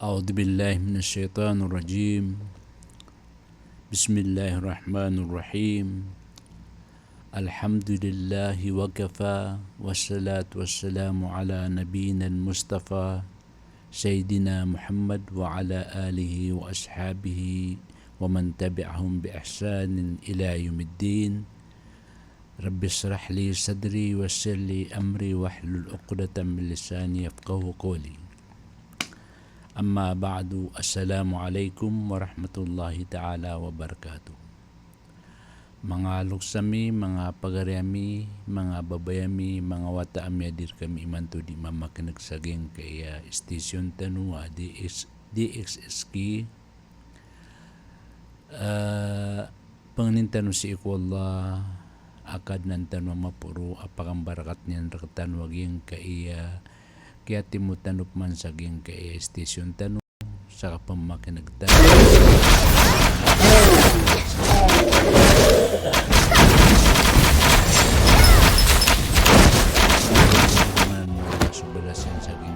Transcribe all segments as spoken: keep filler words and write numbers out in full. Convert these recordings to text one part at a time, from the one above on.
أعوذ بالله من الشيطان الرجيم. بسم الله الرحمن الرحيم. الحمد لله وكفى، والصلاة والسلام على نبينا المصطفى سيدنا محمد وعلى آله وأصحابه ومن تبعهم بإحسان إلى يوم الدين. رب اشرح لي صدري ويسر لي أمري واحلل عقدة من لساني يفقهوا قولي. أما بعد، السلام عليكم ورحمة الله تعالى وبركاته. Manga loks ami, manga pagari ami, manga babay ami, manga wata ami a di rkami imanto di mamakineg sa giyangkaya station tano a D X, D X S K. Ah, pangnin tano sii ko Allah a Kadnan tano a maporo a pakambarakat niyan rktano a giyangkaya kiyatimo tano pman sa giyangkaya station tano sa kapamakineg tano. Sobrang sa giyangkaya.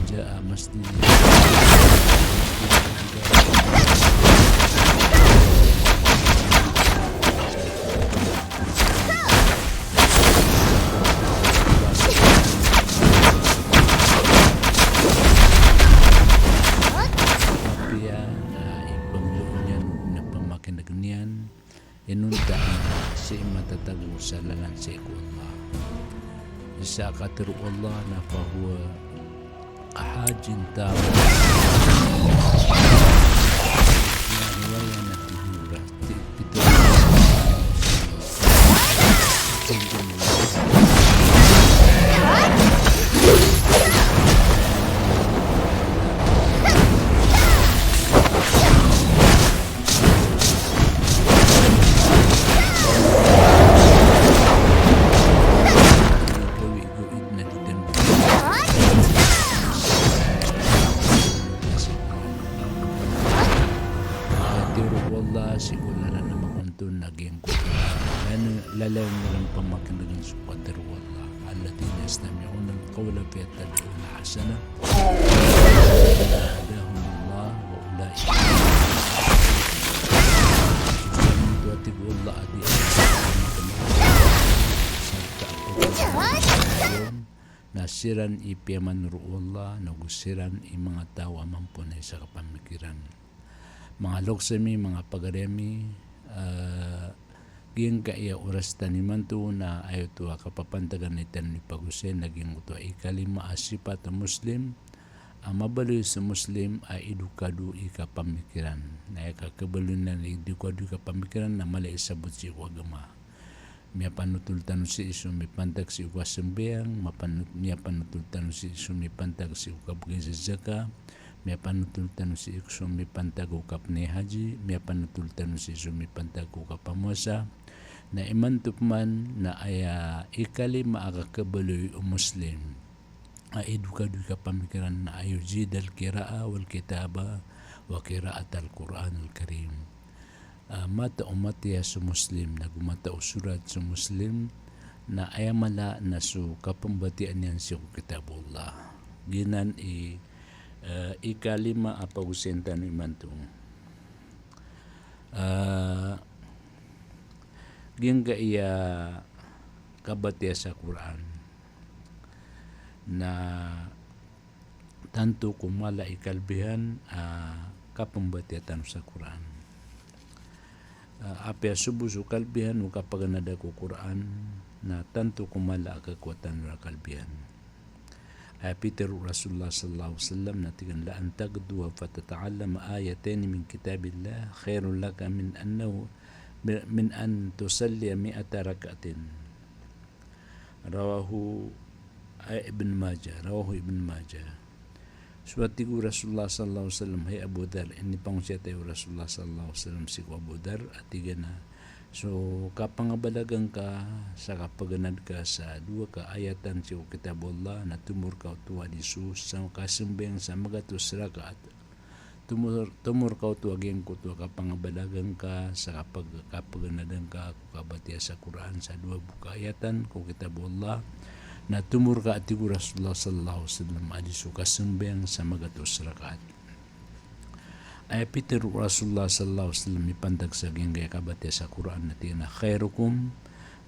Manja, ah, mesti. Apiya, ah, ipanglo niyan na pamakineg niyan, inonta iyan sii matatago sa lalan sii ko Allah. Isa a katharo o Allah na fahuwa hajin tama. Na riwaya na tihura, ti-, pito. Katharo o Allah sii ko lalan a makonton a giyangkoto a lalayon iran pamakinegen so katharo o Allah. Alladhina yastami'una al-qawla fayattabi'una ahsanah. Alladhina hadahumullah wa ulaika. Sii ko Allah a di sarta a pagkakas na siran i piyamanoro o Allah, na go siran i manga taw a mamponay sa kapamikiran. Manga loks ami, manga pagari ami, ah, giyangkaya oras tano imanto na aya oto a kapapantagan i tano i pagosay na giyangkoto a ikalima a sipat a Muslim a mabaloy so Muslim a idokado i kapamikiran. Na aya kakhabaloy niyan i idokado i kapamikiran na mala i sabot sii ko agama. Miyapanotol tano sii so mipantag sii ko kasambayang, mapanot-, miyapanotol tano sii so mipantag sii ko kabgay sa zakat, miyapanotol tano sii so mipantag ko kapnay haji, miyapanotol tano sii so mipantag ko kapamowasa. Na imanto pman na aya ikalima a kakhabaloy o Muslim a idokado i kapamikiran na an yujidal qira'ah wal kitabah wa qira'atal Qur'anil Karim. Ah, matao matiya so Muslim, na go matao sorat so Muslim, na aya mala na so kapembatiya niyan sii ko kitab o Allah. Giyanan i, eh, ikalima a pagosayin tano imanto. Ah, giyangkaya kabatiya sa Qur'an. Na tanto ko mala i kalbihan a kapembatiya tano sa Qur'an. Ah, apiya sobo so kalbihan o kapaganada ko Qur'an, na tanto ko mala a kakowa tano a kalbihan. Aya pitharo o Rasulullah sallallahu alaihi wasallam na tig iyan, "La an taghduwa fatata'allama ayatayn min kitabillah khairun laka min annahu, min an tusalliya mi'ata rak'atin." Rawahu, eh, Ibn Majah, rawahu Ibn Majah. So a tig o Rasulullah sallallahu alaihi wasallam, hay Abu Dhar, inipangosiyat o Rasulullah sallallahu alaihi wasallam sii ko Abu Dhar, a tig iyan a, so kapangabalagan ka sa kapaganad ka sa dowa ka ayatan sii ko kitab o Allah, na tomo rka oto a di so sa kasambayang sa magatos rakaat. Tomo, tomo rka oto a giyangkoto a kapangabalagan ka sa kapag-, kapaganadn ka ko kabatiya sa Qur'an sa dowa bo ka ayatan ko kitab o Allah, na tomo rka a tig o Rasulullah sallallahu alaihi wasallam a di so kasambayang sa magatos rakaat. Aya pitharo o Rasulullah sallallahu alaihi wasallam mipantag sa giyangkaya kabatiya sa Qur'an na tig iyan a, "Khairukum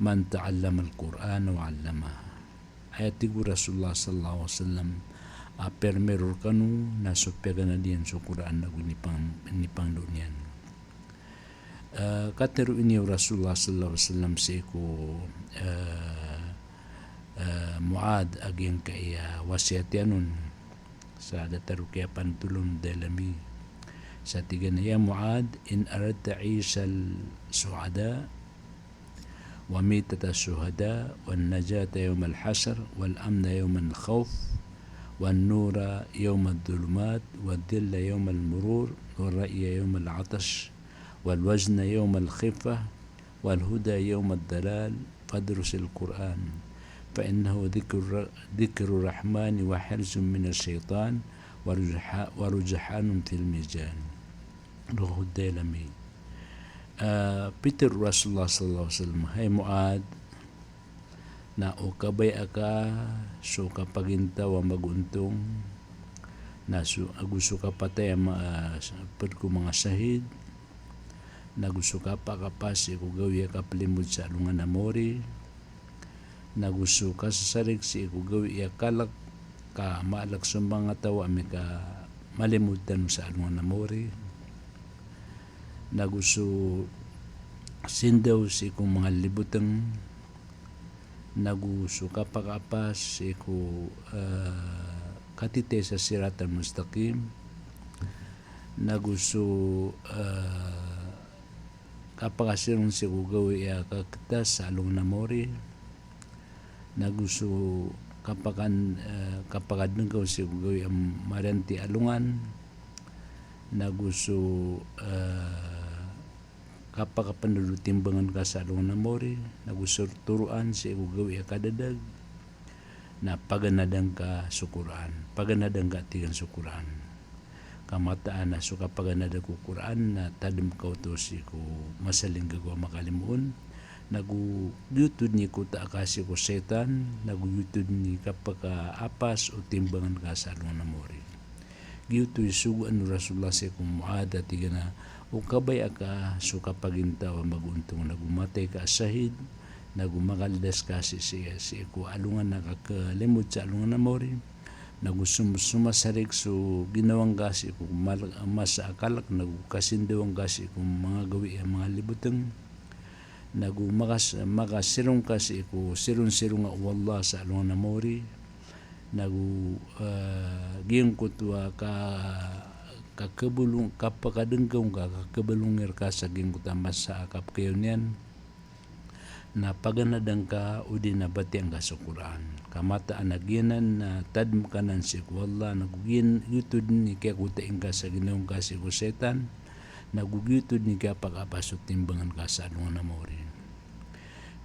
man ta'allamal Qur'ana wa 'allamah." Aya tig o Rasulullah sallallahu alaihi wasallam a permero rkano na so piyaganad iyan so Qur'an ago inipang-, inipangndao niyan. Eh, katharo ini o Rasulullah sallallahu alaihi wasallam sii ko, eh, eh, Muadh a giyangkaya wasiyat iyan on sa datar o kiyapanotol on Dailami. Sa tig iyan a, "Ya Muadh, in aradta 'ishal su'ada, wa mitatas shuhada, wan najata yawmal hashr, wal amna yawmal khawf, wan nura yawmaz zulumat, waz zilla yawmal murur, war ra'ya yawmal 'atash, wal wazna yawmal khiffah, wal huda yawmaz dalal, fadrusil Qur'an, fa innahu dhikru, dhikru rahmani wa hirzun minash shaytan, wa rujha-, wa rujhanun fil mizan." Rawahu Dailami. Ah, pitharo o Rasulullah sallallahu alaihi wasallam, "Hay Muadh, na o kabaya aka so kapagintaw a magontong, na so, ago so kapatay a ma-, ah, sa-, pd ko manga shahid, nago so kapakapasad ko gawii a kaplimod sa alongan a mori, nago so kasasarig sii ko gawii a kalk ka maalk so manga taw a mika-, malimod tano sa alongan a mori, nago so sindaw sii ko manga libotng, nago so kapakapasad sii ko, eh, katitay sa siratal mustaqim, nago so, eh, kapakasirong sii ko gawii a kaktas sa alongan a mori, nago so kapakan-, eh, kapakadngkaw sii ko gawii a mariyanti a alongan, nago so, eh, kapakapndod o timbangan ka sa alongan a mori, nago so toroan sii ko gawii a kadadag, na paganadn ka so Qur'an, paganadn ka tig iyan so Qur'an. Ka mataan a so kapaganadn ko Qur'an na tadm ka oto sii ko masa a linggago a makalimoon, nago giyoto dn i kota aka sii ko shaytan, nago giyoto dn i kapakaapas o timbangan ka sa alongan a mori. Giyoto i sogoan o Rasulullah sii ko Muadh a tig iyan a, o kabaya aka so kapagintaw a magontong nago matay ka a shahid, nago makaldas ka sii, sii, sii ko alongan a kakalimod sa alongan a mori, nago som-, somasarig so ginawa ngka sii ko mal-, masa a kalk, nago kasindaw ngka sii ko manga gawii a manga libotng, nago makas-, makasirong ka sii ko sirong-sironga o Allah sa alongan a mori, nago, eh, giyangkoto a ka-, kakabolong, kapakadngkaw ngka, kakabolongi rka sa giyangkoto a masa a kapkayaw niyan, na paganadn ka odi na batiyaan ka so Qur'an. Ka mataan a giyanan na tadm ka nan sii ko Allah, nago giyan, giyoto dn i kiyakotai ngka sa ginawa ngka sii ko shaytan, nago giyoto dn i kiyapakaapas o timbangan ka sa alongan a mori.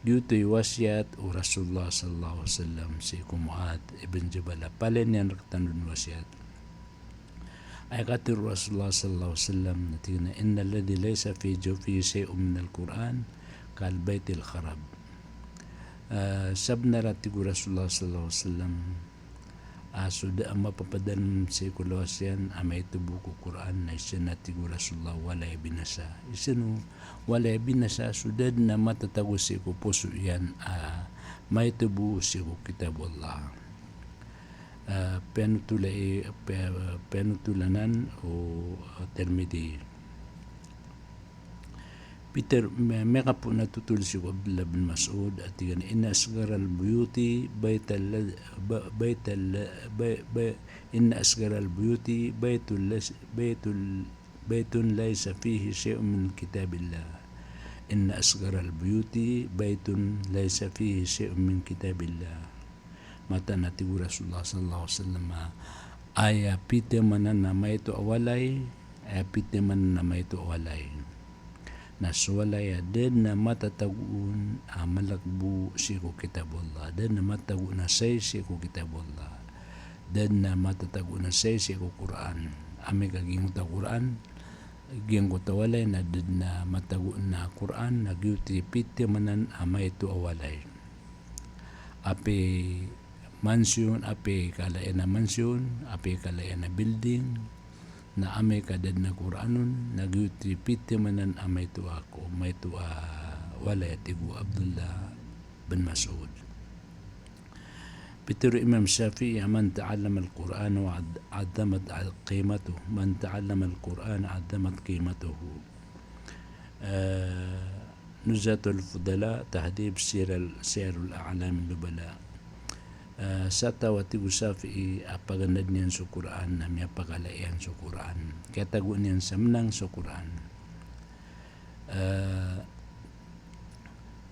Giyoto i wasiyat o Rasulullah sallallahu alaihi wasallam sii ko Muadh ibn Jabal a palaya niyan rktano dn wasiyat. Aya katharo o Rasulullah sallallahu alaihi wasallam na tig iyan a, "Innal ladhi laysa fi jawfihi shay'un minal Qur'an kal baytil kharab." Eh, sabnar a tig o Rasulullah sallallahu alaihi wasallam, a so da a mapapadalm sii ko lawas iyan a maito bo ko Qur'an na isa na tig o Rasulullah walay binasa. Isa no walay binasa, so da dn a matatago sii ko poso iyan a maito bo sii ko kitab o Allah. Ah, piyanotola i, piya-, piyanotola nan o, ah, Tirmidhi. Pitharo, mi-, miyakapoon a totol sii ko Abdullah bin Mas'ud a tig iyan a, "Inna asgharal buyuti baytal la-, ba-, baytal la-, bay-, bay-, inna asgharal buyuti baytul las-, baytul, baytun laysa fihi shay'un min kitabillah. Inna asgharal buyuti baytun laysa fihi shay'un min kitabillah." Mataan a tig o Rasulullah sallallahu alaihi wasallam a, aya pithamanan a maito a walay, aya pithamanan a maito a walay na so walay a da dn a matatago on a malk bo sii ko kitab o Allah, da dn a matatago on a shayi sii ko kitab o Allah, da dn a matatago on a shayi sii ko Qur'an. amay ka giyangkoto a Qur'an, giyangkoto a walay na da dn a matago na Qur'an, na giyoto i pithamanan a maito a walay. Apiya mansyon, apiya kala iyan a mansyon, apiya kala iyan a building, na amay ka da dn a Qur'an on, na giyoto i pithamanan a maito a ko, maito a walay, a tig o Abdullah bin Mas'ud. Pitharo o Imam Shafi'i a, "Man ta'allama al-Qur'ana wa 'ad-, 'azzamat qimatuhu. Man ta'allama al-Qur'ana 'azzamat qimatuhu." Eh, Nuzhatul Fudala, Tahdhib, Siyar, Siyarul A'lamil Nubala. Eh, sa taw, a tig o Shafi'i, a paganadn iyan so Qur'an, na miyapakala iyan so Qur'an. Kiyatagoan iyan sa mnang so Qur'an. Eh,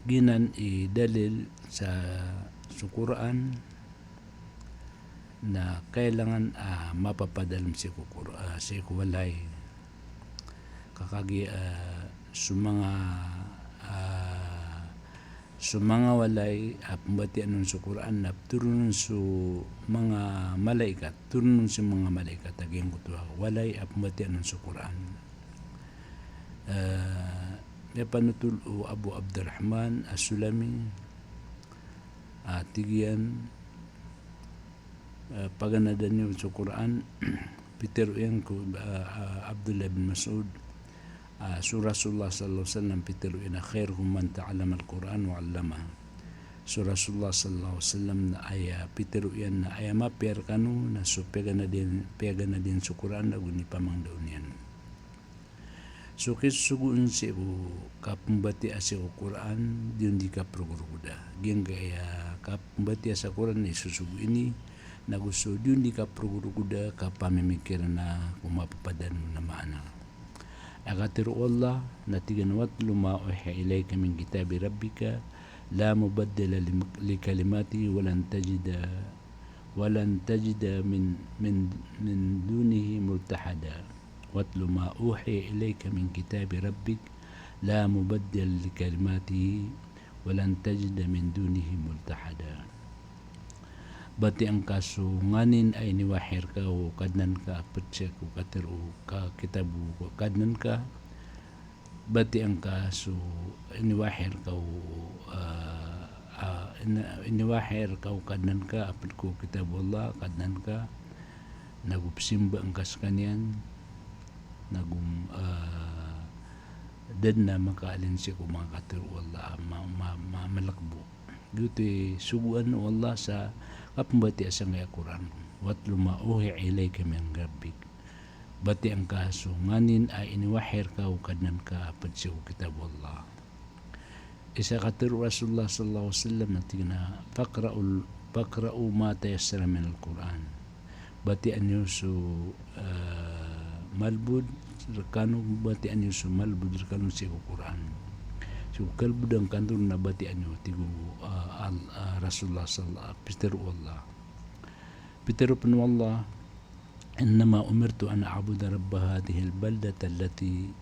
giyanan i dalil sa so Qur'an na kailangan a mapapadalm sii ko Qur-, ah, sii ko walay. Ka kagiya, ah, so manga, ah, so manga walay a pmbatiyaan on so Qur'an na ptharoon on so manga malaikat, ptharoon on so manga malaikat a giyangkoto a walay a pmbatiyaan on so Qur'an. Eh, miyapanothol o Abu Abdurrahman As-Sulami, a tig iyan, eh, paganada niyo so Qur'an, pitharo iyan ko, eh, eh, Abdullah bin Mas'ud, ah, so Rasulullah sallallahu alaihi wasallam pitharo iyan a, "Khairukum man ta'allamal Qur'ana wa 'allamahu." So Rasulullah sallallahu alaihi wasallam na aya pitharo iyan na aya mapiya rkano na so piyaganad iyan, piyaganad iyan so Qur'an ago inipamangndao niyan. So kisosogoon sii ko kapmbatiya sii ko Qur'an, di on di kaprogorogoda. Giyangkaya kapmbatiya sa Qur'an i sosogo ini, nago so di on di kaprogorogoda, kapamimikiran ko mapapadalm on a maana. Aya katharo o Allah, na tig iyan, "Watlu ma uhiya ilayka min kitabi rabbika, la mubaddila lim-, li kalimatihi, wa lan tajida, wa lan tajida min, min, min dunihi multahada." "Watlu ma uhiya ilayka min kitabi rabbik, la mubaddila li kalimatihi, wa lan tajida min dunihi multahada." Batiya ngka so nganin a iniwahi rka o Kadnan ka a pd sii ko katharo o ka kitab o Kadnan ka, batiya ngka so iniwahi rka o, ah, ah, ini-, iniwahi rka o Kadnan ka a pd ko kitab o Allah, Kadnan ka, nago pzimba ngka skaniyan, nago, ah, da dn a makaalin sii ko manga katharo o Allah a ma-, ma-, ma-, malkbo. Giyoto i sogoan o Allah sa kapmbatiya sangkaya Qur'an. "Watlu ma uhiya ilayka min rabbik." Batiya ngka so nganin a iniwahi rka o Kadnan ka a pd sii ko kitab o Allah. Isa katharo o Rasulullah sallallahu alaihi wasallam na tig iyan a, "Faqra'ul, faqra'u ma tayassara minal Qur'an." Batiyaan iyo so, eh, malbod rkano, batiyaan iyo so malbod rkano sii ko Qur'an. So kalbodan kano na batiyaan iyo, tig o, eh, Al-, eh, Rasulullah sallallahu, pitharo o Allah. Pitharo pn o Allah, "Innama umirtu an a'buda rabba hadhihil baldati allati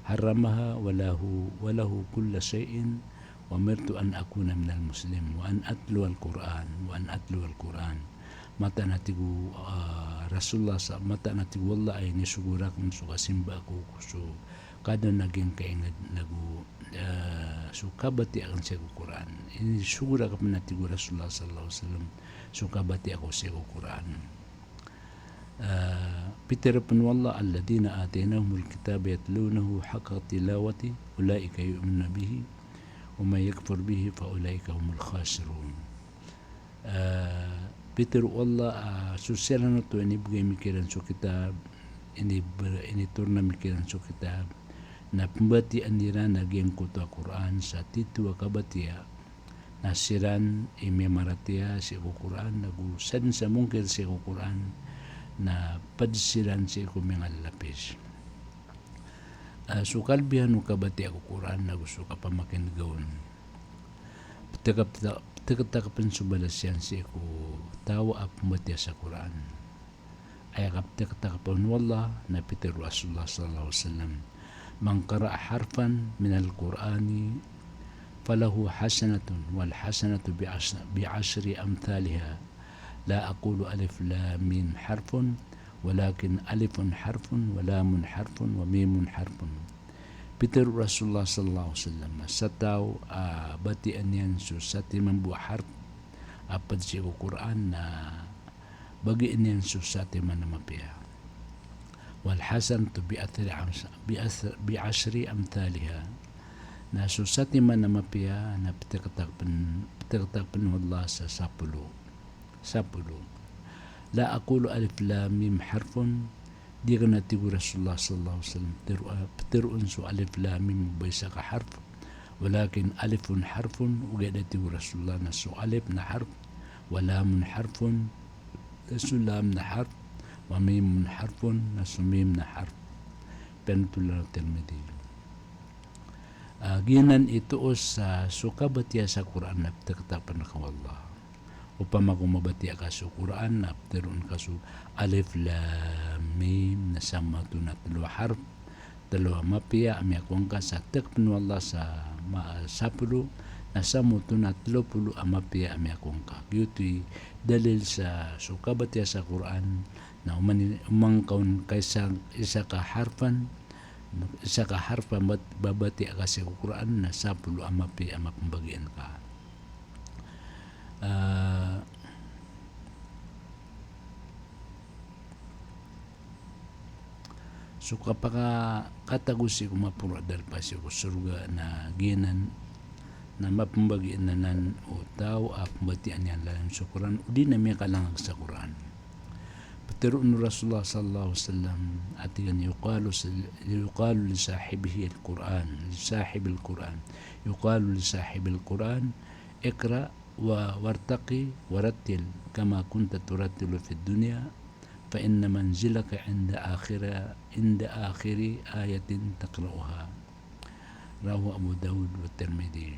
harramaha wa lahu, wa lahu kullu shay'in, wa umirtu an akuna minal muslimin, wa an atluwal Qur'an, wa an atluwal Qur'an." Mataan a tig o, ah, Rasulullah sa, mataan a tig o Allah a inisogo rakn so kasimba ko so Kadnan a giyangkai a ingd nago, ah, so kabatiya akn sii ko Qur'an. Inisogo rakn pn a tig o Rasulullah sallallahu alaihi wasallam so kabatiya ko sii ko Qur'an. Ah, pitharo pn o Allah, "Alladhina ataynahumul kitaba yatlunahu haqqa tilawatihi, ulaika yu'minuna bihi, wa man yakfur bihi fa ulaika humul khasirun." Ah, pitharo o Allah, ah, so siran oto a inibgay ami kiran so kitab, inib-, initoron ami kiran so kitab, na pmbatiyaan iran a giyangkoto a Qur'an sa titho a kabatiya, na siran i miyamaratiyaya sii ko Qur'an, nago sadn sa mongkir sii ko Qur'an, na pd siran sii ko miyangallapis. Ah, so kalbihan o kabatiya ko Qur'an, nago so kapamakin'g on. Ptk-, ptk-, ptktk pn so balas iyan sii ko taw a pmbatiya sa Qur'an. Aya kaptktk pn o Allah, na pitharo o Rasulullah sallallahu alaihi wasallam, "Man qara'a harfan minal Qur'ani falahu hasanatun, wal hasanatu bi ash-, bi ashri amthaliha. La aqulu alif lam mim harfun, walakin alifun harfun, wa lamun harfun, wa mimun harfun. Pitharo o Rasulullah sallallahu alaihi wasallam, sa taw a batiyaan iyan so satiman bo a harf a pd sii ko Qur'an na bagian iyan so satiman a mapiya. Wal hasanatu bi athri am-, bi ath-, bi ashri amthaliha. Na so satiman a mapiya na pthakthapen, pthakthapen o Allah sa sapolo. Sapolo. La aqulu alif lam mim harfun. Di akn a tig o Rasulullah sallallahu alaihi wasallam ptharo-, ptharoon so alif lam mim o ba isa ka harf. Walakin alifun harfun, ogaid a tig o Rasulullah na so alif na harf, wa lamun harfun, na so lam na harf, wa mimun harfun, na so mim na harf. Pitharo o Tirmidhi. Ah, giyanan i toos sa so kabatiya sa Qur'an na pthakthapen ka o Allah. Opama ko mabatiya ka so Qur'an na ptharoon ka so alif lam mim na samoto na tlo a harf, tlo a mapiya a miyakowa ngka sa thakthapen o Allah sa ma-, sapolo, na samoto na tlo polo a mapiya a miyakowa ngka. Giyoto i dalil sa so kabatiya sa Qur'an na oman i-, oman ka on ka isa, isa ka harfan, isa ka harf a bat-, babatiya ka sii ko Qur'an na sapolo a mapiya a mapmbagian ka. Ah, so kapakakatago sii ko maporo a darpa sii ko sorga na giyanan na mapmbagian anan o taw a pmbatiyaan iyan lalayon so Qur'an, odi na miyakalangag sa Qur'an. Ptharoon o Rasulullah sallallahu alaihi wasallam a tig iyan, yuqalu sil-, yuqalu li sahibil Qur'an, li sahibil Qur'an, yuqalu li sahibil Qur'an, iqra wa, wartaqi wa rattil kama kunta turattilu fid dunya, fa inna manzilaka inda akhira, inda akhiri ayatin taqra'uha. Rawahu Abu Dawud wa Tirmidhi.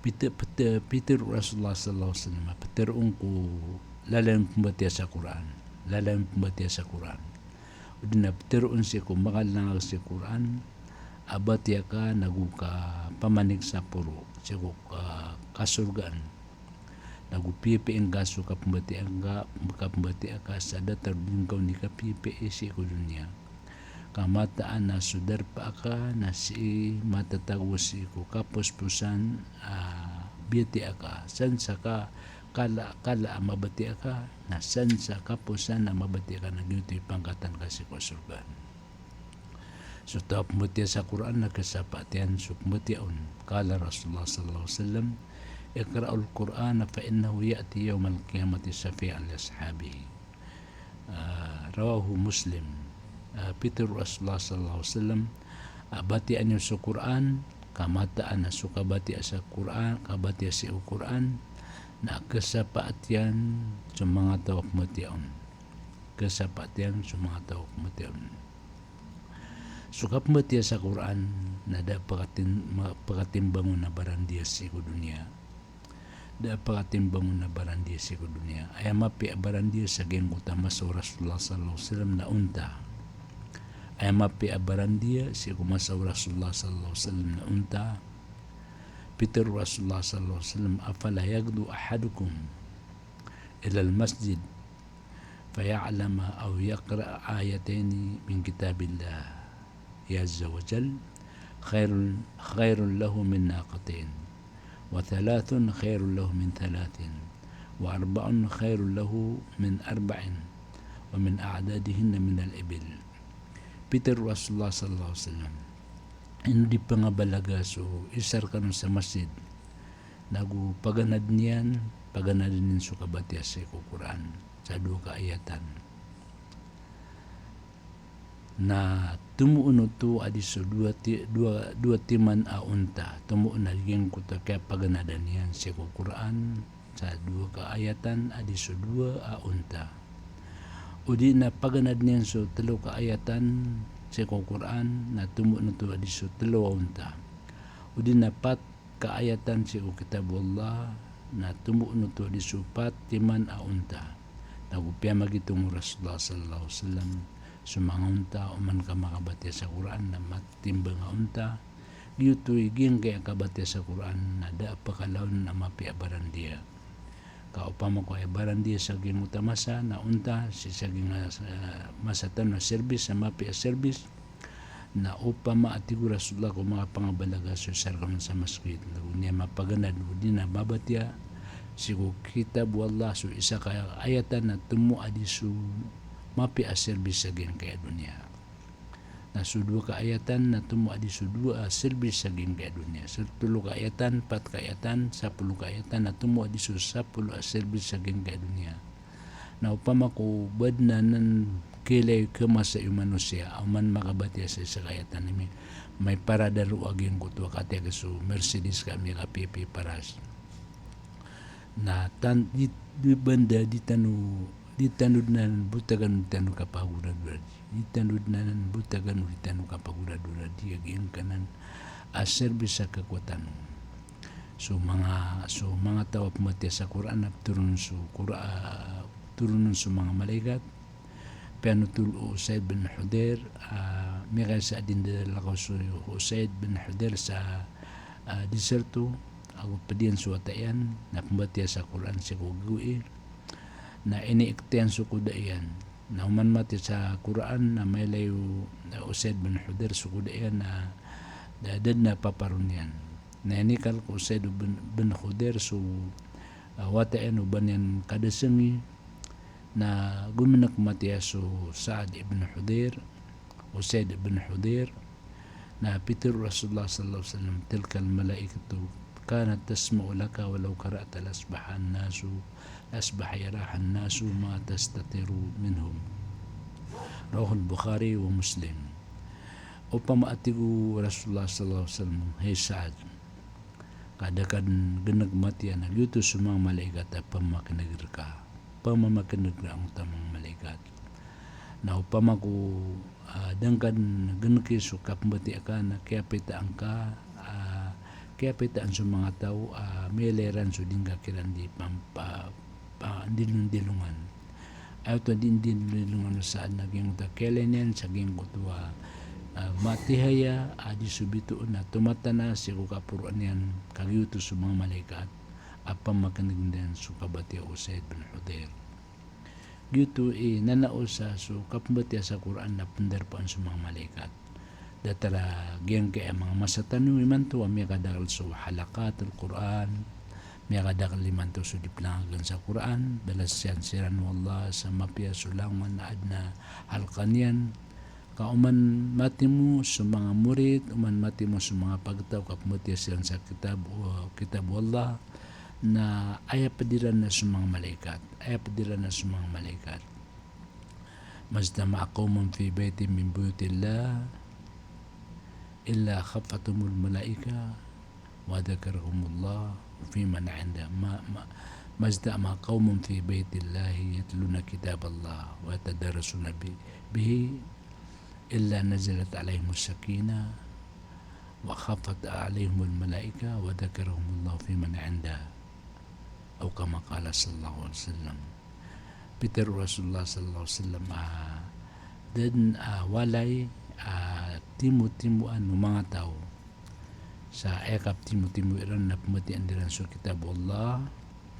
Pithar-, pithar-, pitharo o Rasulullah sallallahu alaihi wasallam, ptharoon ko lalayon pmbatiya sa Qur'an, lalayon pmbatiya sa Qur'an. Odi na ptharoon sii ko makalangag sii ko Qur'an a batiya ka nago kapamanik sa poro sii ko ka-, kasorgaan. Nago piyapiyai ngka so kapmbatiya ka, kapmbatiya ka sa datar o di ngka on di kapiyapiyai sii ko doniya. Ka mataan a so darpa aka na sii matatago sii ko kaposposan a biyatiya ka. San sa ka kala, kala a mabatiya ka, na san sa kaposan a mabatiya ka na giyoto i pangkatan ka sii ko sorgaan. So taw a pmbatiya sa Qur'an na kasapaat iyan so pmbatiya on. Qala Rasulullah sallallahu alaihi wasallam, iqra'ul Qur'ana fa innahu ya'ti yawmal qiyamati shafi'an li ashabihi. Ah, rawahu Muslim. Ah, pitharo o Rasulullah sallallahu alaihi wasallam, ah, batiya niyo so Qur'an, ka mataan a so kabatiya sa Qur'an, kabatiya sii ko Qur'an, na kasapaat iyan so manga taw a pmbatiya on. Kasapaat iyan so manga taw a pmbatiya on. So kapmbatiya sa Qur'an na da pakatin-, ma-, pakatimbang on a barandiya sii ko doniya. Da pakatimbang on a barandiya sii ko doniya. Aya mapiya a barandiya sa giyangkoto a masa o Rasulullah sallallahu alaihi wasallam na onta. Aya mapiya a barandiya sii ko masa o Rasulullah sallallahu alaihi wasallam na onta. Pitharo o Rasulullah sallallahu alaihi wasallam, afala yaghdu ahadukum ilal masjid faya'lama aw yaqra'a ayataini min kitabillah azza wa jal, khairun, khairun lahu min naqatain, wa thalathun khairun lahu min thalathin, wa arba'un khairun lahu min arba'in, wa min a'dadihinna minal ibil. Pitharo o Rasulullah sallallahu alaihi wasallam, ino di pangabalaga so isa rkano sa masjid, nago paganaden iyan, paganaden iyan so kabatiya sii ko Qur'an sa dowa ka ayatan. Na tomo oto a di so dowa ti-, dowa, dowa timan a onta, tomo on a giyangkoto a kiyapaganadan iyan sii ko Qur'an sa dowa ka ayatan a di so dowa a onta. O di na paganaden iyan so tlo ka ayatan sii ko Qur'an, na tomo oto a di so tlo a onta. O di na pat ka ayatan sii ko Kitabullah, na tomo oto a di so pat timan a onta. Nago piyamagitong o Rasulullah sallallahu alaihi wasallam, so manga onta, oman ka makabatiya sa Qur'an na matimbang a onta. Giyoto i giyangkaya kabatiya sa Qur'an na da a pakalaon a mapiya a barandiya. Ka opama ko aya barandiya sa giyangkoto a masa, na onta sii sa giyangkai a, ah, masa tano a serbis, a mapiya a serbis, na opama a tig o Rasulullah ko makapangabalaga so isa rkano sa masgit, na go niyan mapaganad, go di na mabatiya sii ko kitab o Allah so isa ka ayatan a tomo a di so mapiya a serbis sa giyangkai a doniya. Na so dowa ka ayatan na tomo a di so dowa a serbis sa giyangkai a doniya. So tolo ka ayatan, pat ka ayatan, sapolo ka ayatan na tomo a di so sapolo a serbis sa giyangkai a doniya. Na opama ko badn anan khailay khamasa i manosiya, a oman makabatiya sa isa ka ayatan, na mi-, maiparadar o a giyangkoto a katii a so Mercedes ka miyakapiyapiya i paras. Na tan-, di, di banda di tano, di tano dn anan botagan o di tano kapagoradoran. Di tano dn anan botagan o di tano kapagoradoran. Di a giyangkanan a serbis a khakowa tano. So manga, so manga taw a pmbatiya sa Qur'an a ptoronon so Qur'an, ptoronon so manga malaikat. Piyanothol o Usaid bin Hudayr, ah, miyakaisa a dii ndadalakaw so Usaid bin Hudayr sa, ah, disyerto, ago pd iyan so wata iyan, na pmbatiya sa Qur'an sii ko gawii. Na iniikt iyan so koda iyan. Na oman matiya sa Qur'an, na mailay o, ah, Usaid bin Hudayr so koda iyan, na da, da dn a paparon iyan. Na inikal ko Usaid bin, bin Hudayr so, ah, wata iyan o ba niyan kadasangi, na gomink matiya so Sa'ad ibn Hudayr, Usaid ibn Hudayr, na pitharo o Rasulullah sallallahu alaihi wasallam, "Tilkal malaikatu kanat tasma'u laka walau qara'ta lasbahan nasu, lasbaha yarahan nasu ma tastatiru minhum." Rawahul Bukhari wa Muslim. Opama a tig o Rasulullah sallallahu alaihi wasallam, hay Sa'ad, ka da ka dn gnk matiya na giyoto so manga malaikat a pamakin'g rka, pamakin'g rka angkoto a manga malaikat. Na opama ko, ah, da ngka dn gnki so kapmbatiya ka na kiyapitaan ka, ah, kiyapitaan so manga taw, ah, miyailay ran so di ngka kiran di pam-, pa-, pa-, ndilondilongan. Aya oto a di ndilondilongan o Sa'ad na giyangkoto a kiyailay niyan sa giyangkoto a, ah, matihaya a di so bitoon a tomatana sii ko kaporoan iyan, ka giyoto so manga malaikat a pamakin'g iran so kabatiya o Usaid bin Hudayr. Giyoto i nanao sa so kapmbatiya sa Qur'an na pndarpaan so manga malaikat. Datar a giyangkai a manga masa tano imanto a miyakadakl so halaqatul Qur'an, miyakadakl imanto so di pnangagn sa Qur'an, balas iyan siran o Allah sa mapiya so langon a adn a halqa niyan. Ka oman matimo so manga morit, oman matimo so manga pagtaw ka pmbatiya siran sa kitab, kitab o Allah, na aya pd iran na so manga malaikat, aya pd iran na so manga malaikat. Majtama'a qawmun fi baytin min buyutillah illa khaffathumul malaika wa dhakarahumullah fi man inda. Ma, ma, majtama'a qawmun fi baytillahi yatluna kitaballah wa yatadarasuna bi-, bihi illa nazalat alaihimus sakinah wa khaffat alaihimul malaika wa dhakarahumullahu fi man inda. Aw kama qala sallallahu alaihi wasallam. Pitharo o Rasulullah sallallahu alaihi wasallam, ah, da dn, ah, walay, ah, timotimoan o manga taw sa aya kaptimotimo iran na pmbatiyaan iran so kitab o Allah,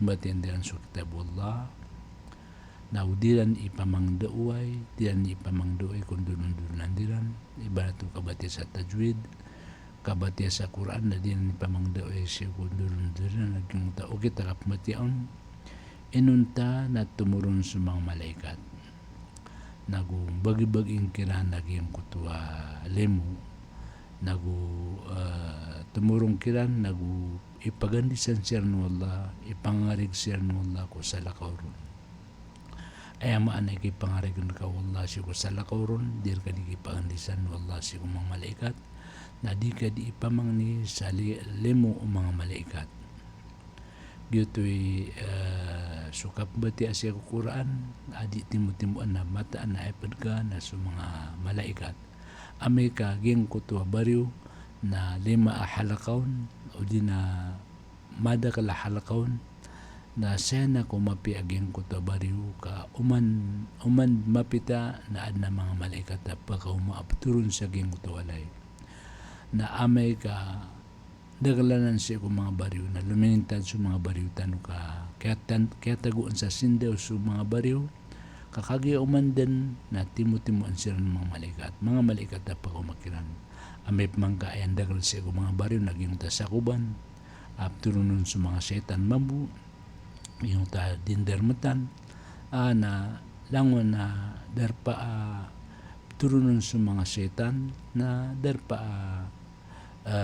pmbatiyaan iran so kitab o Allah, na o di iran ipamangdaoway, di iran ipamangdaoway ko ndolondolonan iran, ibarat o kabatiya sa tajwid, kabatiya sa Qur'an, na di iran ipamangdaoway sii ko ndolondolonan, na giyangkoto a okit a kapmbatiya on, inonta na tomoron so manga malaikat. Nago bagibagin kiran a giyangkoto a limo, nago, eh, tomoron kiran, nago ipagandisan siran o Allah, ipangarig siran o Allah ko salakaw ron. Aya maana i kipangarig rka o Allah sii ko salakaw ron, di rka di kipagandisan o Allah sii ko manga malaikat, na di ka di ipamangni sa li-, limo o manga malaikat. Giyoto i, eh, so kapmbatiya sii ko Qur'an a di timotimoan a mataan a aya pd ka na so manga malaikat. Amay ka giyangkoto a bariyo na lima a halqa on, odi na madakl a halqa on, na saya na ko mapiya a giyangkoto a bariyo ka oman, oman mapita na adn a manga malaikat a pkaoma a ptoron sa giyangkoto a walay. Na amay ka dakel anan sii ko manga bariyo, na lominintad so manga bariyo tano ka kiyatan-, kiyatagoan sa sindaw so manga bariyo, ka kagiya oman den na timotimoan siran o manga malaikat, manga malaikat a pakaoma kiran. Amay pman ka aya ndakel sii ko manga bariyo na giyangkoto a sakoban a ptoronon so manga shaytan mambo, giyangkoto a di ndarmetan, a na langon a darpa a ptoronon so manga shaytan, na darpa a, a,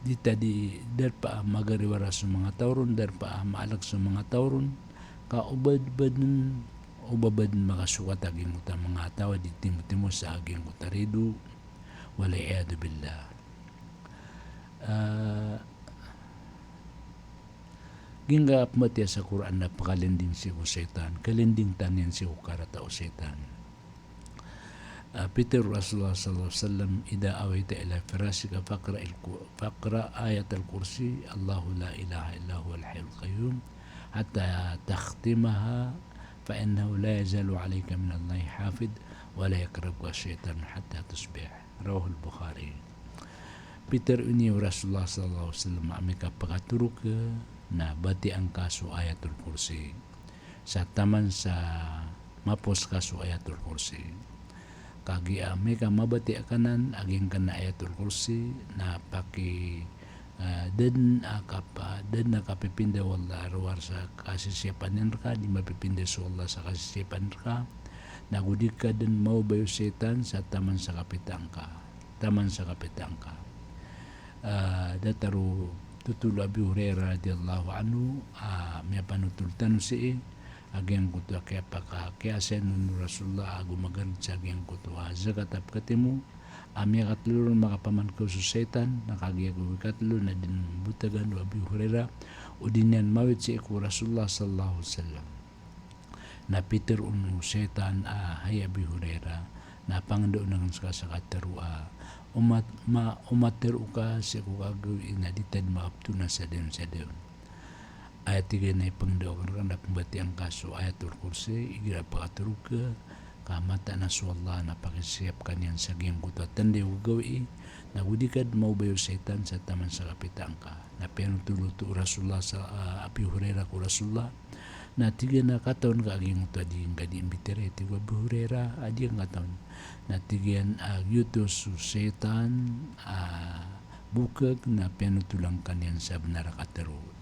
di ta di, darpa a magariwara so manga taw ron, darpa a maalek so manga taw ron, ka o ba, ba den, o ba, ba den makasokat a giyangkoto a manga taw a di timotimo sa giyangkoto a rido, wal iyadhu billah. A, giyangkai a pembatiya sa Qur'an na pekalinding sii ko shaytan, kalinding tano iyan sii ko karata o shaytan. A, pitharo o Rasulullah sallallahu alaihi wasallam, "Idha awayta ila firashika faqra'il ku-, faqra ayatal kursi, Allahu la ilaha illa huwal hayyul qayyum, hatta takhtimaha, fa innahu la yazalu alayka minallahi hafidh, wa la yaqrabuka shaytan hatta tusbih." Rawahul Bukhari. Pitharo ini o Rasulullah sallallahu alaihi wasallam, amay ka pekatorog ka, na batiyaan ka so Ayatul Kursi. Sa taman sa mapos ka so Ayatul Kursi. Kagiya amay ka mabatiya ka anan a giyangkanan a Ayatul Kursi, na paki, a, da den a kapa-, da den a kapipinda o Allah a rowar sa kasisiyapan iyan reka, di mapipinda so Allah sa kasisiyapan reka, na go di ka den maobay o shaytan sa taman sa kapitaan ka. Taman sa kapitaan ka. A, datar o totol o Abi Hurairah radhiyallahu anhu, a, miyapanotol tano sii, a giyangkoto a kiyapaka-, kiyasayan on o Rasulullah ago magarid sa giyangkoto a zakat a pekatimo, a miyakatlo ron makapamankaw so shaytan, na kagiya ko ikatlo na di den botagan o Abi Hurairah, o di niyan mawit sii ko Rasulullah sallallahu alaihi wasallam. Na pitharo on o shaytan a, hay Abi Hurairah, na pangndao aken seka sa katharo a, o mat-, ma-, o matharo ka sii ko kagawii na di ta den makaptona sa dayon sa dayon. Aya tig iyan a ipangndao aken reka na pembatiyaan ka so Ayatul Kursi, igira pekatorog ka, ka mataan a so Allah na pakisiyap ka niyan sa giyangkoto a tanda o gagawii, na go di ka den maobay o shaytan sa taman sa kapitaan ka. Na piyanotol oto o Rasulullah sa, a, Abi Hurairah ko Rasulullah, na tig iyan a katawan ka a giyangkoto a di ngka di mbitiyarai, tig o Abi Hurairah, a di ngka katawan. Na tig iyan a giyoto so shaytan a bokag na piyanotolan ka niyan sa benar a katharo.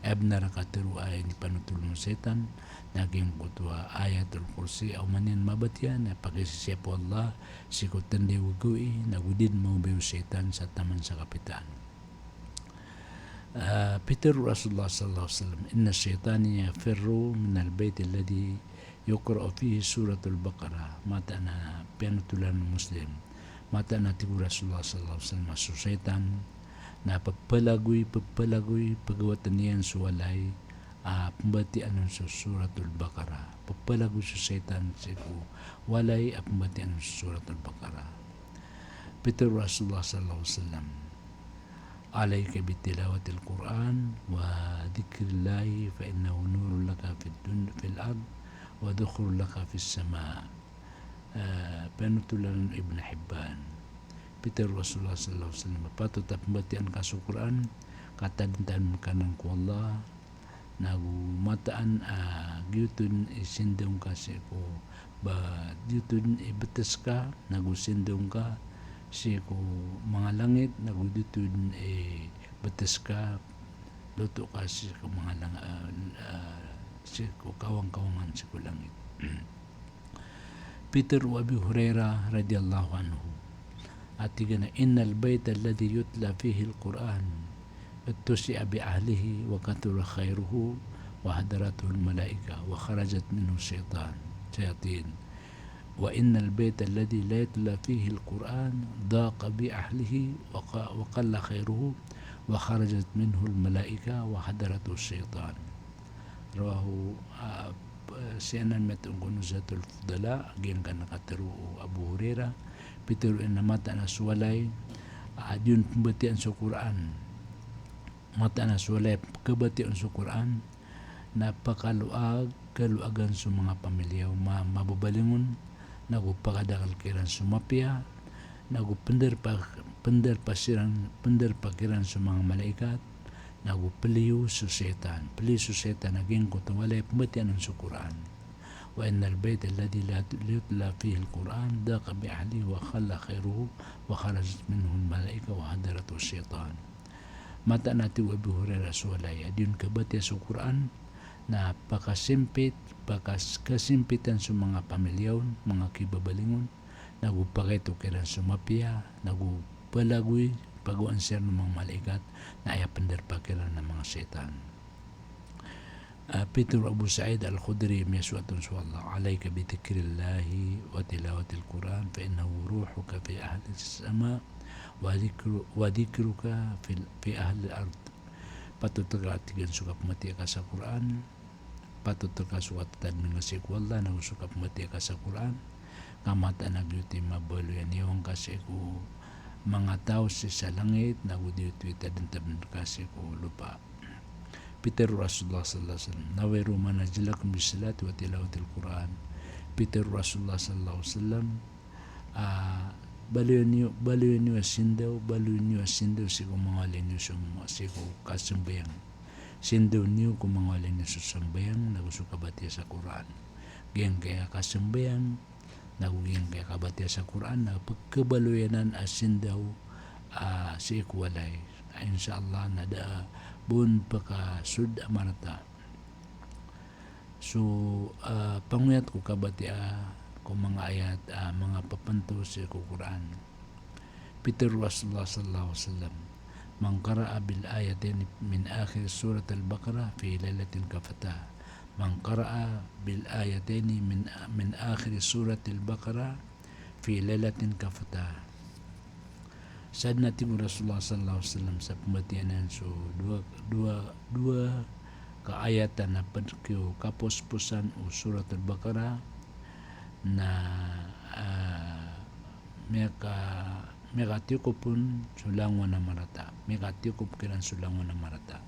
Aya benar a katharo a inipanotol o shaytan, na giyangkoto a Ayatul Kursi, a oman iyan mabatiya na pakisisiyap o Allah sii ko tanda o gagawii, na go di den maobay o shaytan sa taman sa kapitaan. A, pitharo o Rasulullah sallallahu alaihi wasallam, "Inna ash-shaytana yafirru minal bayti alladhi yuqra'u fihi Suratul Baqarah." Mataan a piyanotolan o Muslim. Mataan a tig o Rasulullah sallallahu alaihi wasallam a so shaytan na pepelagoy, pepelagoy, pegawatan iyan so walay a pembatiyaan on so Suratul Baqarah. Pepelagoy so shaytan sii ko walay a pembatiyaan on so Suratul Baqarah. Pitharo o Rasulullah sallallahu alaihi wasallam, "Alaika bitilawatil Qur'an wa dhikrillahi fa innahu nurun laka fid dun-, fil ard wa dhukhrun laka fis sama." Eh, panotolan o Ibn Hibban. Pitharo o Rasulullah sallallahu alaihi wasallam, patot a pembatiyaan ka so Qur'an, ka tadintanan ka nan ko Allah, nago mataan a giyoto den i sindaw ngka sii ko ba, giyoto den i betes ka, nago sindaw ngka sii ko manga langit, nago giyoto den i betes ka, loto ka sii ko manga lang-, a, a, sii ko kawang-kawangan sii ko langit. Pitharo o Abi Hurairah radhiyallahu anhu a tig iyan a, "Innal bayta alladhi yutla fihil Qur'an ittasi'a bi ahlihi wa kathura khairuhu wa hadaratuhul malaika wa kharajat minhu shaytan, shayatin. Wa innal bayta alladhi la yutla fihil Qur'an daqa bi ahlihi wa qa-, wa qalla khairuhu wa kharajat minhul malaika wa hadaratuhu shaytan." Rawahu, ah, sii anan miyatong ko Nuzhatul Fudala, giyangkanan a katharo o Abu Hurairah, pitharo iyan a mataan a so walay a di on pembatiyaan so Qur'an. Mataan a so walay a kabatiya on so Qur'an na pakaloag, kaloagan so manga pamilya o ma-, mababalingon, nago pakadakel kiran so mapiya, nago penderpa pndarpa siran, pndarpa kiran so manga malaikat, nago pliyo so shaytan. Pliyo so shaytan a giyangkoto a walay a pmbatiya anan so Qur'an. Wa innal bayta alladhi la yutla fihil Qur'an daqa bi ahlihi wa qalla khairuhu wa kharajat minhul malaika wa hadaratuhu shaytan. Mataan a tig o Abu Hurairah so walay a di on kabatiya so Qur'an, na pakasimpit, pakas-, kasimpitan so manga pamilya on, manga kibabaling on, nago pakaito kiran so mapiya, nago palagoy, pagowaan siran o manga malaikat, na aya pndarpa kiran na manga shaytan. Ah, pitharo o Abu Sa'id Al-Khudri, miyasoat on so Allah, "Alayka bi dhikrillahi wa tilawatil Qur'an, fa innahu ruhuka fi ahlis sama, wa dhikru-, wa dhikruka fil, fi ahlil ard." Patot rka, tig iyan, so kapmbatiya ka sa Qur'an, patot rka so katadmi ngka sii ko Allah, nago so kapmbatiya ka sa Qur'an, ka mataan a giyoto i mabaloy a niyawa ngka sii ko manga taw sii sa langit, nago giyoto i tadntadn rka sii ko lopa. Pitharo o Rasulullah sallallahu alaihi wasallam, "Nawwiru manazilakum bis salati wa tilawatil Qur'an." Pitharo o Rasulullah sallallahu alaihi wasallam, ah, baloy niyo, baloy niyo a sindaw, baloy niyo a sindaw sii ko manga walay niyo so, sii ko kasambayang. Sindaw niyo ko manga walay niyo so sambayang, nago so kabatiya sa Qur'an. Giyangkaya kasambayang, nago giyangkaya kabatiya sa Qur'an, na pkhabaloy anan a sindaw, ah, sii ko walay. Insha Allah, na da a bo on pkasold a marata. So, ah, pangoyat ko kabatiya ko manga ayat, ah, manga papanto sii ko Qur'an. Pitharo o Rasulullah sallallahu alaihi wasallam, "Man qara'a bil ayataini min akhir suratil Baqarah fi lailatin kafatah." "Man qara'a bil ayataini min, min akhir suratil Baqarah fi lailatin kafatah." Sadn a tig o Rasulullah sallallahu alaihi wasallam sa pmbatiyaan iyan so dowa, dowa, dowa ka ayatan a pd ko kaposposan o Suratul Baqarah na, ah, miyaka, miyakatiyokop on so langon a marata. Miyakatiyokop kiran so langon a marata.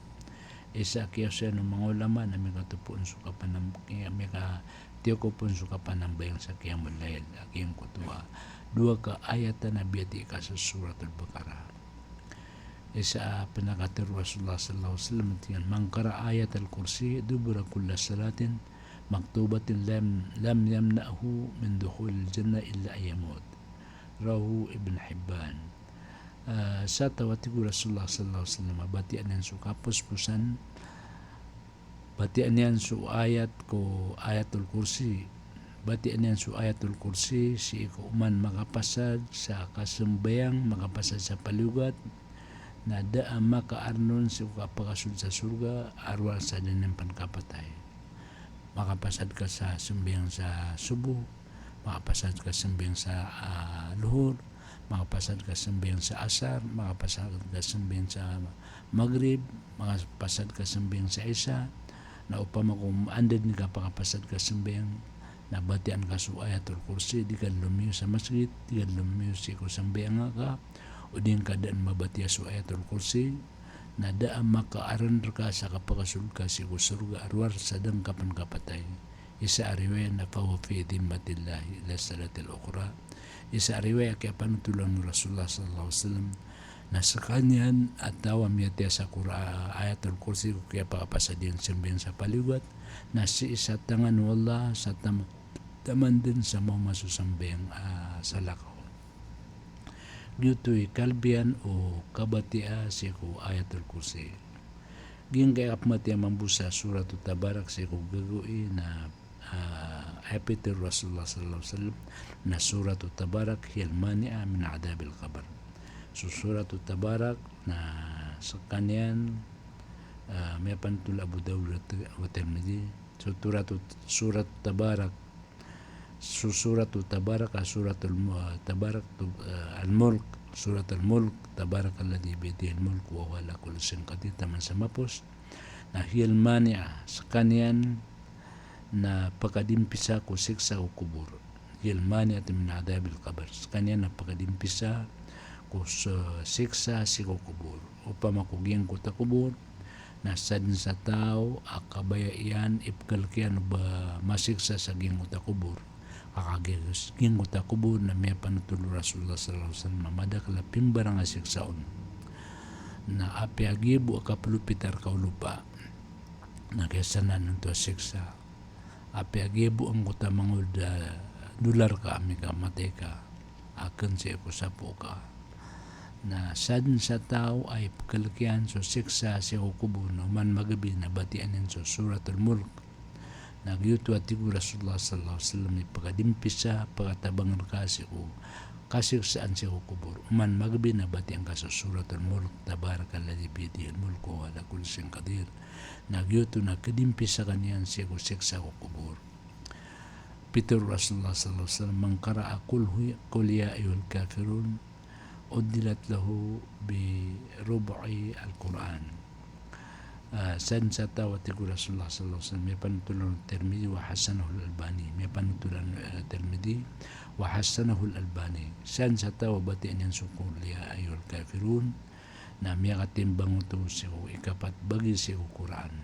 Isa a kiyasoy o manga ulama na miyakatopo on so kapanam-, miyakatiyokop on so kapanambayang sa qiyamul layl, a giyangkoto a dowa ka ayatan a biyatiya ka sa Suratul Baqarah. Isa a pn a katharo o Rasulullah sallallahu alaihi wasallam, tig iyan, "Man qara'a ayatal kursi dubura kulli salatin maktubatin lam, lam yamna'hu min dukhulil jannah illa an yamut." Rawahu Ibn Hibban. Ah, sa taw a, tig o Rasulullah sallallahu alaihi wasallam, a batiyaan iyan so kaposposan, batiyaan iyan so ayat ko Ayatul Kursi, batiyaan iyan so Ayatul Kursi sii ko oman makapasad sa kasambayang, makapasad sa paliyogat, na da a makaarn on sii ko kapakasold sa sorga a rowar sa da niyan pn kapatay. Makapasad ka sa sambayang sa subuh, makapasad ka sambayang sa, ah, luhur, makapasad ka sambayang sa asar, makapasad ka sambayang sa magrib, makapasad ka sambayang sa isa, na opama ko anda dn i kapakapasad ka sambayang, na batiyaan ka so Ayatul Kursi, di ka lomiyo sa masgit, di ka lomiyo sii ko sambayang ka, o di ngka dn mabatiya so Ayatul Kursi, na da a makaarn rka sa kapakasold ka sii ko sorga a rowar sa da ngka pn kapatay. Isa a riwayat na fahuwa fi dhimmatillahi ila salatil ukhra. Isa a riwayat a kiyapanothol o Rasulullah sallallahu alaihi wasallam na skaniyan a taw a miyatiya sa Qur'an, Ayatul Kursi ko kiyapakapasad iyan sambayang sa paliyogat, na sii sa tangan o Allah sa tam-, taman dn sa maoma so sambayang, ah, salakaw. Giyoto i kalbiyan o kabatiya sii ko Ayatul Kursi. Giyangkaya kapmbatiya mambo sa Suratul Tabarak sii ko gagawii na, ah, aya pitharo o Rasulullah sallallahu alaihi wasallam na Suratul Tabarak hiyal mani'ah min adhabil qabr. So Suratul Tabarak na skaniyan, ah, miyapanothol o Abu Dawud wa Tirmidhi. So Suratul, Suratul Tabarak So Suratul Tabarak, ah, Suratul Mu-, ah, Tabarak tu, ah, Al-Mulk, Suratul Mulk, "Tabarakalladhi biyadihil mulku wa huwa ala kulli shay'in qadir," taman sa mapos. Na hiyal mani'ah, skaniyan na pakadimpisa ko siksa ko kobor. Hiyal mani'ah min adhabil qabr. Skaniyan na pakadimpisa ko s-, siksa sii ko kobor. Opama ko giyangkoto a kobor, na sadn sa taw a kabaya iyan, ipkhalk iyan o ba masiksa sa giyangkoto a kobor, Ka kagiya giyangkoto a kobor na miyapanotol o Rasulullah sallallahu alaihi wasallam a madakl a pimbarang a siksa on. Na apiya giya bo a kaplopitar ka o lopa na kiyasanaan oto a siksa. Apiya giya bo angkoto a mangold a dolar ka, amay ka matay ka, a kn sii ko sapo ka. Na sadn sa taw a ipkhalk iyan so siksa sii ko kobor na oman magbi na batiya niyan so Suratul Mulk. Na giyoto a tig o Rasulullah sallallahu alaihi wasallam, ipkhadimpisa, pkhatabang rka sii ko kasiksaan sii ko kobor. Oman magbi na batiya ngka so Suratul Mulk, Tabarakalladhi biyadihil mulku wa huwa ala kulli shay'in qadir. Na giyoto na khadimpisa ka niyan sii ko siksa ko kobor. Pitharo o Rasulullah sallallahu alaihi wasallam, "Man qara'a qul hu-, qul ya ayyuhal kafirun, uddilat lahu bi rub'il Qur'an." Ah, sadn sa taw a tig o Rasulullah sallallahu alaihi wasallam, miyapanotol o Tirmidhi wa hassanahul Albani, miyapanotol o, eh, Tirmidhi wa hassanahul Albani. Sadn sa taw a batiya niyan so qul ya ayyuhal kafirun, na miyakatimbang oto sii ko ikapat bagi sii ko Qur'an.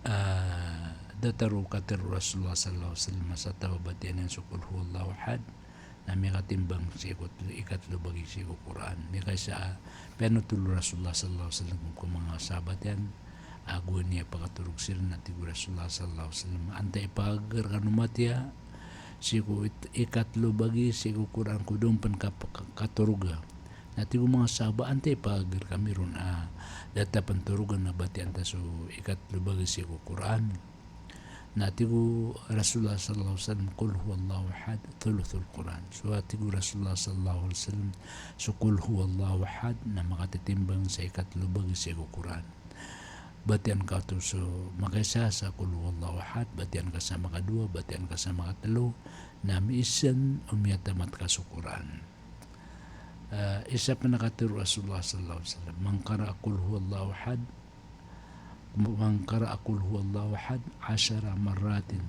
Ah, datar o katharo o Rasulullah sallallahu alaihi wasallam sa taw a batiya niyan so qul huwallahu ahad, na miyakatimbang sii ko ikatlo bagi sii ko Qur'an. Miyakaisa a piyanotol o Rasulullah sallallahu alaihi wasallam ko manga sahabat iyan, ago niyan pakatorog siran, na tig o Rasulullah sallallahu alaihi wasallam, antaa i pagagr kano matiya sii ko it-, ikatlo bagi sii ko Qur'an ko da on pn ka-, ka-, katoroga. Na tig o manga sahabat, antaa i pagagr kami ron a datar pn toroga na batiyaan ta so ikatlo bagi sii ko Qur'an. Na tig o Rasulullah sallallahu alaihi wasallam, "Qul huwallahu ahad, thuluthul Qur'an." So a tig o Rasulullah sallallahu alaihi wasallam, so qul huwallahu ahad na makatitimbang sa ikatlo bagi sii ko Qur'an. Batiyaan ka oto so makaisa sa qul huwallahu ahad, batiyaan ka sa makadowa, batiyaan ka sa makatlo, na miisan o miyatamat ka so Qur'an. Ah, isa pn a katharo o Rasulullah sallallahu alaihi wasallam, "Man qara'a qul huwallahu ahad," "Man qara'a qul huwallahu ahad ashara marratin,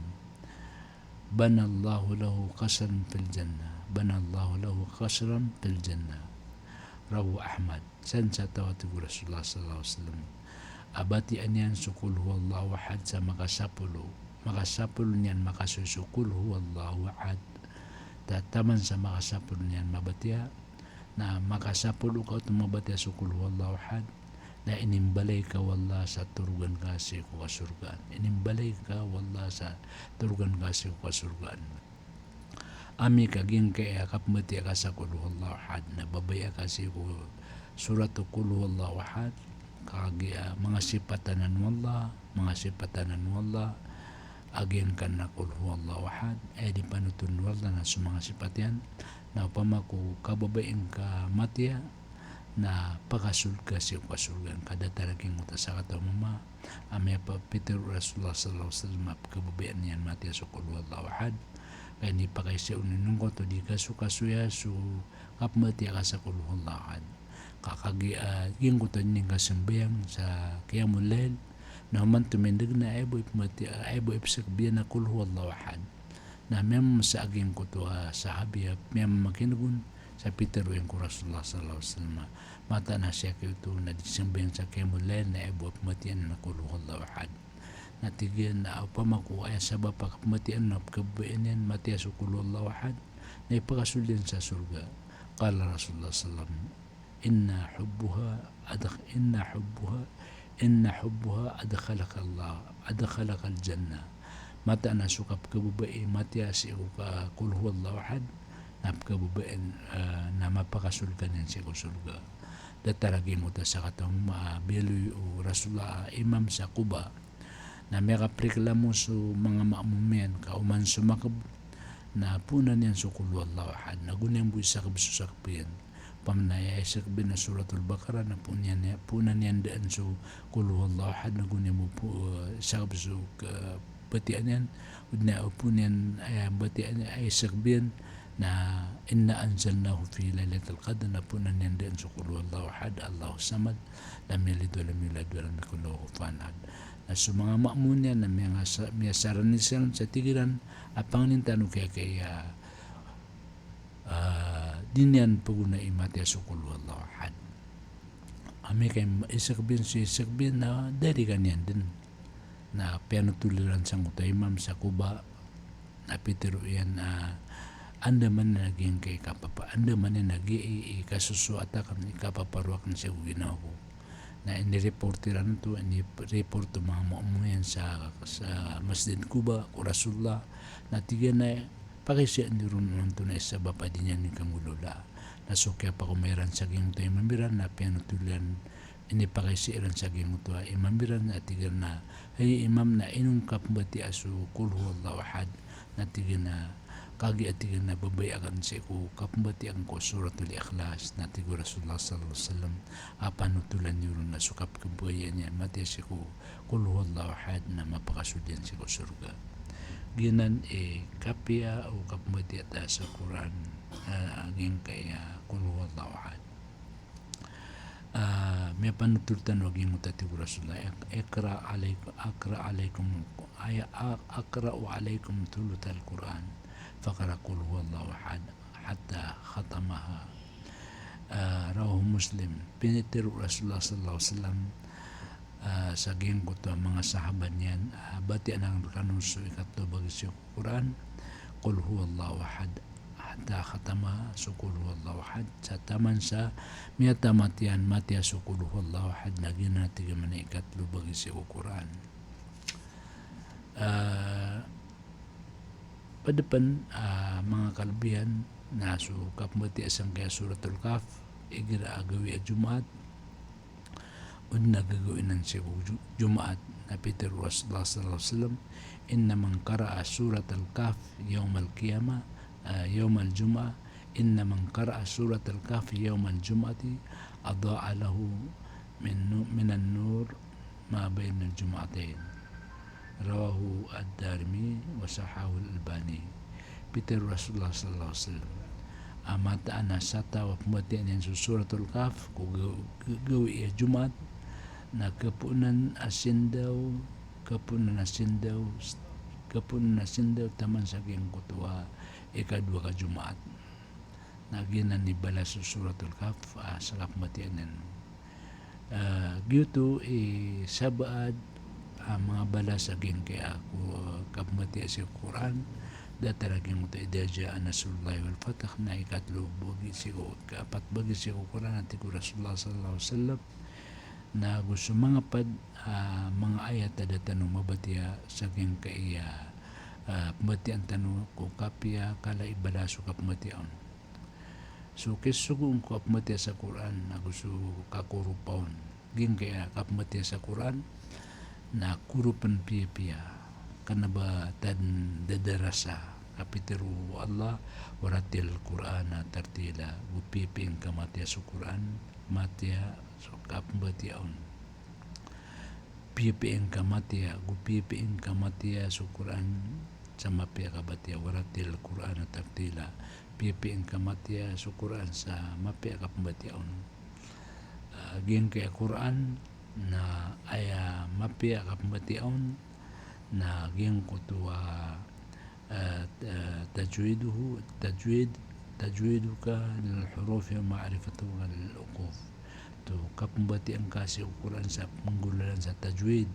banallahu lahu qasran fil jannah, banallahu lahu qasran fil jannah." Rawahu Ahmad. Sadn sa taw a tig o Rasulullah sallallahu alaihi wasallam a batiyaan iyan so qul huwallahu ahad sa makasapolo, makasapolo niyan makasoy so qul huwallahu ahad. Ta-, taman sa makasapolo niyan mabatiya, na makasapolo ka oto mabatiya so qul huwallahu ahad, na inimbalay ka o Allah sa torogan ka sii ko kasorgaan. Inimbalay ka o Allah sa torogan ka sii ko kasorgaan. Amay ka giyangkaya kapmbatiya ka sa qul huwallahu ahad, na babaya ka sii ko surat o qul huwallahu ahad, kagiya manga sipat anan o Allah, manga sipat anan o Allah a giyangkanan a qul huwallahu ahad, aya di panotol o Allah na so manga sipat iyan, na opama ko kababaya ngka matiya, na pakasold ka sii ko kasorgaan. Ka datar a giyangkoto a sakataw a mama a miyapitharo o Rasulullah sallallahu alaihi wasallam a pkhababayaan iyan matiya so qul huwallahu ahad. Ka inipakaisa on inon ka oto di kasokasoya so kapmbatiya ka sa qul huwallahu ahad. Ka kagiya, ah, giyangkoto a dii ngka sambayang sa qiyamul layl, na oman tomindg na aya bo ipmbatiya, aya bo ipsakb iyan a qul huwallahu ahad. Na miyamamasa a giyangkoto a sahabi a miyamamakin'g on sa pitharo iyan ko Rasulullah sallallahu alaihi wasallam. Mataan a sii ko oto na dii sambayang sa qiyamul layl na aya bo a pmbatiya niyan na qul huwallahu ahad. Na tig iyan a opama ko aya sabap a kapmbatiya niyan na pkhababayaan iyan matiya so qul huwallahu ahad, na ipakasold iyan sa sorga. Qala Rasulullah sallallahu alaihi wasallam, "Inna hubbaha adkh-, inna hubbaha, inna hubbaha adkhalaka Allah, adkhalakal jannah." Mataan a so kapkhababayai matiya sii ko ka-, qul huwallahu ahad, na pkhababayaan, eh, na mapakasold ka niyan sii ko sorga. Datar a giyangkoto a sakataw a mama a biyaloy o Rasulullah a imam sa Quba. Na miyakapriklamo so manga ma'mum iyan ka oman so makb, na poonan iyan so qul huwallahu ahad, na go niyan bo isakb so sakb iyan. Opama na aya isakb iyan na Suratul Baqarah, na poonan iyan, poonan iyan daan so qul huwallahu ahad, na go niyan bo po-, eh, isakb so ka-, batiyaan iyan. Odi na poonan iyan, aya batiyaan iyan, aya isakb iyan na inna anzalnahu fi lailatul qadr, na poonan iyan daan so qul huwallahu ahad, Allahus samad, lam yalid wa lam yulad wa lam yakul lahu kufuwan ahad. Na so manga ma'mum iyan na miyangasa-, miyasarani siran sa tig iran a pangnin tano kiyakaya, ah, di niyan pagonai matiya so qul huwallahu ahad. Amay ka im-, isakb iyan so isakb iyan na da a di kaniyan dn. Na piyanotol iran sangkoto a imam sa Quba, Na pitharo iyan a, anda man a giyangkai kapapa-, anda man a giyai i kasosoat akn, i kapaparowak sii ko ginawa ko. Na inireport iran oto, inireport o manga ma'mum iyan sa, sa Masjid Quba ko Rasulullah. Na tig iyan a, pakaisa niyo ron antonaa i sabap a di niyan kanggolawlaa. Na so kiyapakomay iran sa giyangkoto a imam iran na piyanothol iyan, inipakaisa iran sa giyangkoto a imam iran a tig iran a, hay imam, na ino ngka pmbatiyaa so Qul Huwallahu Ahad? Na tig iyan a, kagiya tig iyan a babaya akn sii ko kapmbatiyaa ko Suratul Ikhlas. Na tig o Rasulullah sallallahu alaihi wasallam a panotholan iyo ron a so kapkhababayaan iyan matiya sii ko Qul Huwallahu Ahad na mapakasold iyan sii ko sorga. Giyanan i kapiya o kapmbatiya ta sa Qur'an, ah, giyangkaya Qul Huwallahu Ahad. Ah, miyapanothol tano a giyangkoto a tig o Rasulullah, "Iq-, iqra alaik-, aqra alaikum, aya-, a-, aqra'u alaikum thuluthal Qur'an, faqra Qul Huwallahu Ahad, hatta khatamaha." Ah, rawahu Muslim. Pitharo o Rasulullah sallallahu alaihi wasallam, ah, sa giyangkoto a manga sahaba niyan, ah, batiyaan akn rkano so ikatlo bagi sii ko Qur'an, Qul Huwallahu Ahad, hatta khatamaha, so Qul Huwallahu Ahad, sa taman sa miyatamat iyan matiya so Qul Huwallahu Ahad, na giyanan a tig iyan a ikatlo bagi sii ko Qur'an. Ah, pd pn, ah, manga kalbihan na so kapmbatiya sangkaya Suratul Kahf igira a gawii a Jumaat, odi na gagawii anan sii ko Ju-, Jumaat. Na pitharo o Rasulullah sallallahu alaihi wasallam, "Inna man qara'a Suratal Kahf yawmal qiyamah, ah, yawmal Jum'ah, inna man qara'a Suratal Kahf yawmal Jum'ati, adha'a lahu min nu-, minan nur ma bainal jum'atain." Rawahu Ad-Darimi wa sahhahahu Al-Albani. Pitharo o Rasulullah sallallahu alaihi wasallam a mataan a sataw a pmbatiyaan iyan so Suratul Kahf ko ga-, ga-, gawii a Jumaat, na kapoonan a sindaw, kapoonan a sindaw, kapoonan a sindaw taman sa giyangkoto a ikadowa ka Jumaat. Na giyanan i balas o Suratul Kahf, ah, sa kapmbatiyaan iyan. Ah, giyoto i sabaad, ah, manga balas a giyangkaya ko, ah, kapmbatiya sii ko Qur'an, datar a giyangkoto a idha jaa nasrullahi wal fath, na ikatlo bagi sii ko, ikaapat bagi sii ko Qur'an a tig o Rasulullah sallallahu alaihi wasallam. Na go so manga pd, ah, manga ayat a da tano mabatiya sa giyangkaya, ah, pmbatiyaan tano ko kapiya kala i balas o kapmbatiya on. So kisogo on ko kapmbatiya sa Qur'an, ago so kakoropa on. Giyangkaya kapmbatiya sa Qur'an, na koropn piyapiya. Kna ba ta dn dadarasa, ka pitharo o Allah, "Warattilil Qur'ana tartila." Go piyapiya ngka matiya so Qur'an, matiya so kapmbatiya on. Piyapiya ngka matiya, go piyapiya ngka matiya so Qur'an sa mapiya a kabatiya, "Warattilil Qur'ana tartila." Piyapiya ngka matiya so Qur'an sa mapiya a kapmbatiya on. Ah, giyangkaya Qur'an na aya mapiya a kapmbatiya on na giyangkoto a ah, ah, tajwiduhu, tajwid, tajwiduka lil hurufi wa ma'rifatuka lil uquf. To kapmbatiya ngka sii ko Qur'an sa pnggolalan sa tajwid.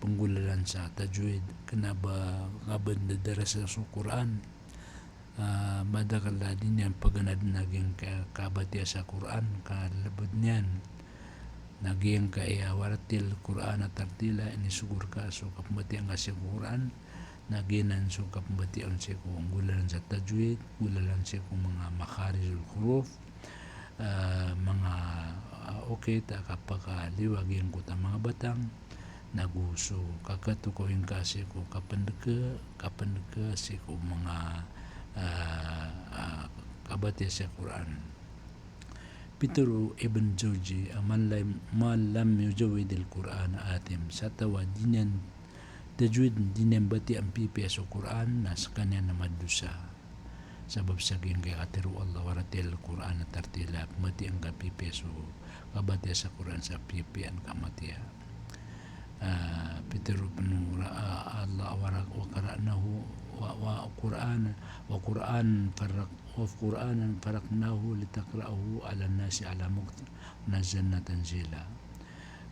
Pnggolalan sa tajwid, kna ba ngka ba dadarasa so Qur'an, ah, madakl a di niyan pganadn a giyangkaya kabatiya sa Qur'an, ka lbd niyan. Na giyangkaya warattilil Qur'ana tartila, inisogo rka so kapmbatiya ngka sii ko Qur'an, na giyanan so kapmbatiya on sii ko nggolalan sa tajwid, nggolalan sii ko manga makharijul huruf, ah, manga, ah, okit a kapakaliyo a giyangkoto a manga batang, na go so kakatokawi ngka sii ko kapndka, kapndka sii ko manga, ah, ah, kabatiya sa Qur'an. Pitharo o Ibn Jawzi a, "Man lam, man lam yujawwidil Qur'ana athim." Sataw a di niyan tajwid, di niyan batiyaan piyapiya so Qur'an, na skaniyan na madosa. Sabap sa giyangkaya katharo o Allah, "Warattilil Qur'ana tartila." Pmbatiya ngka piyapiya so kabatiya sa Qur'an sa piyapiya ngka matiya. Ah, pitharo pn o Ra-, ah, Allah, "Wa ra-, wa qara'nahu, wa, wa Qur'an, wa Qur'an farraq-, wa Qur'anan farraqnahu litaqra'ahu 'alan nasi 'ala mukth, nazzalna tanzila."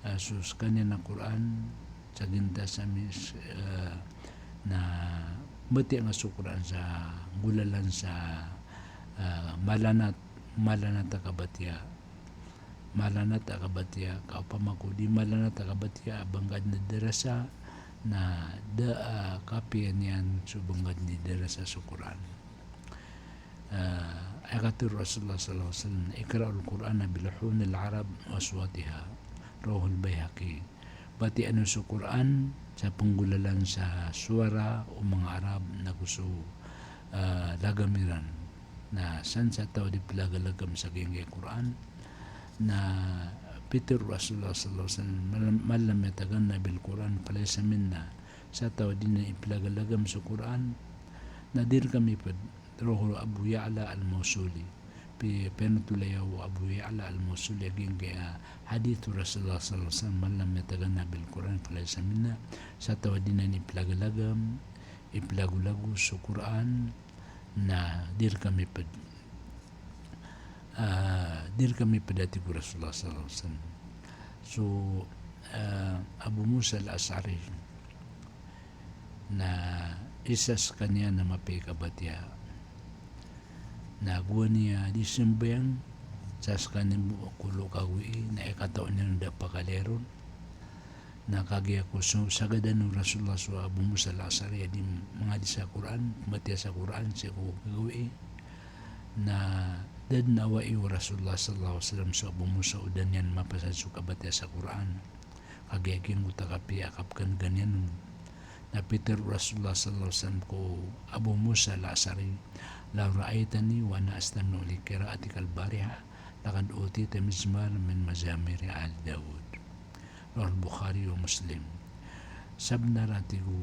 Ah, so skaniyan a Qur'an, sa gintas ami, ah, na Batiya nga so Qur'an sa golalan sa, ah, malanat, malanat a kabatiya. Malanat a kabatiya, ka opama ko di malanat a kabatiya a ba ngka dn darasa, na da a kapiya niyan so ba ngka dn darasa so Qur'an. Ah, aya katharo o Rasulullah sallallahu alaihi wasallam, "Iqra'ul Qur'ana bi luhunil Arab wa aswatiha." Rawahul Baihaqi. Batiyaan iyo so Qur'an sa penggolalan sa sowara o manga Arab nago so, ah, lagam iran. Na san sa taw a di plagalagam sa giyangkai a Qur'an. Na pitharo o Rasulullah sallallahu alaihi wasallam, "Man lam, man lam yataghanna bil Qur'an falaysa minna." Sa taw a di niyan iplagalagam so Qur'an, na di rkami pd. Rawahu Abu Ya'la al-Mawsili. Pi-, piyanothol iyan o Abu Ya'la al-Mawsili a giyangkai a hadith o Rasulullah sallallahu alaihi wasallam, "Man lam yataghanna bil Qur'an falaysa minna." Sa taw a di niyan iplagalagam, iplagolago so Qur'an, na di rkami pd. Ah, di rkami pd, a tig o Rasulullah sallallahu alaihi wasallam. So, ah, Abu Musa al-Ash'ari, na isa skaniyan a mapiya i kabatiya. Na gowani a di sambayang, sa skaniyan bo ko lo kagowii, na ikataw niyan da pakaliyaron. Na kagiya ko so sagadan o Rasulullah so Abu Musa al-Ash'ari a di mangadi sa Qur'an, matiya sa Qur'an, sii ko kagowii. Na da dn awai o Rasulullah sallallahu alaihi wasallam so Abu Musa o da niyan mapasad so kabatiya sa Qur'an. Kagiya giyangkoto a kapiya a kapkhan'gan iyan on. Na pitharo o Rasulullah sallallahu alaihi wasallam ko Abu Musa al-Ash'ari, "Law ra'aitani wa ana astami'u li qira'atika al-bariha, laqad utita mizmaran min mazamiri ali Dawud." Rawahul Bukhari wa Muslim. Sabnar a tig o,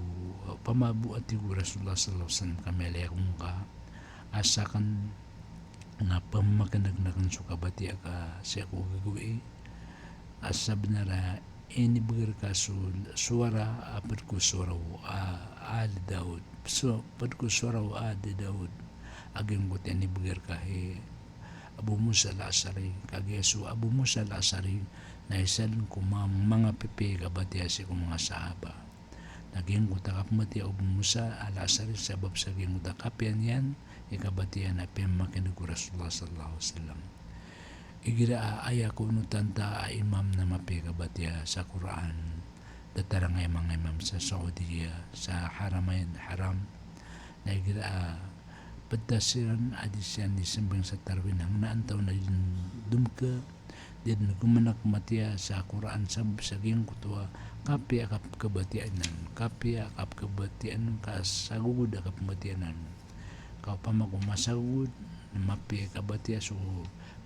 opama bo a tig o Rasulullah sallallahu alaihi wasallam ka miyailay ako ngka, a sakn na pamakin'gn akn so kabatiya ka sii ko gagawii, a sabnar a inibgay rka so sowara a pd ko sowara o, a, Ali Daud. So, pd ko sowara o Ali Daud. A giyangkoto a inibgay rka, hay Abu Musa al-Ash'ari, kagiya so Abu Musa al-Ash'ari na isa dn ko ma-, manga pipiya i kabatiya sii ko manga sahaba. Na giyangkoto a kapmbatiya o Abu Musa al-Ash'ari sabap sa giyangkoto a kapiya niyan i kabatiya na piyamakin'g o Rasulullah sallallahu alaihi wasallam. Igira a aya koonotan ta a imam na mapiya i kabatiya sa Qur'an, datar angkai a manga imam sa Saudiya, sa Haramain, Haram. Na igira a pd ta siran a di siran di sambayang sa tarawih na hangnaan taw na di dn domka, di dn gomana ko matiya sa Qur'an sabap sa giyangkoto a kapiya a kapkhabatiyaan, kapiya a kapkhabatiyaan ka sagogod a kapmbatiyaan. Ka opama ko masagogod na mapiya i kabatiya so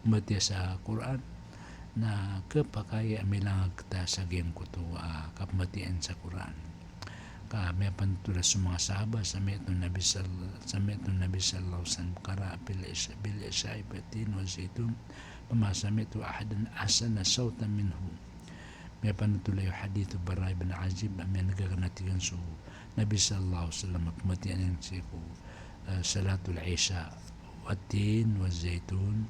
matiya sa Qur'an, na khapakay a milangag ta sa giyangkoto a kapmbatiyaan sa Qur'an. Ka miyapanotol a so manga sahaba, sami'tu Nabi sal-, sami'tu Nabi sallallahu alaihi wasallam qara'a bil isha-, bil isha'i bit-tin waz-zaytun, fama sami'tu ahadan ahsana sawtan minhu. Miyapanotol a hadith o Bara ibn Azib, a miyan'g akn a tig iyan so Nabi sallallahu alaihi wasallam a pmbatiya niyan sii ko, eh, salatul isha, wat-tin waz-zaytun,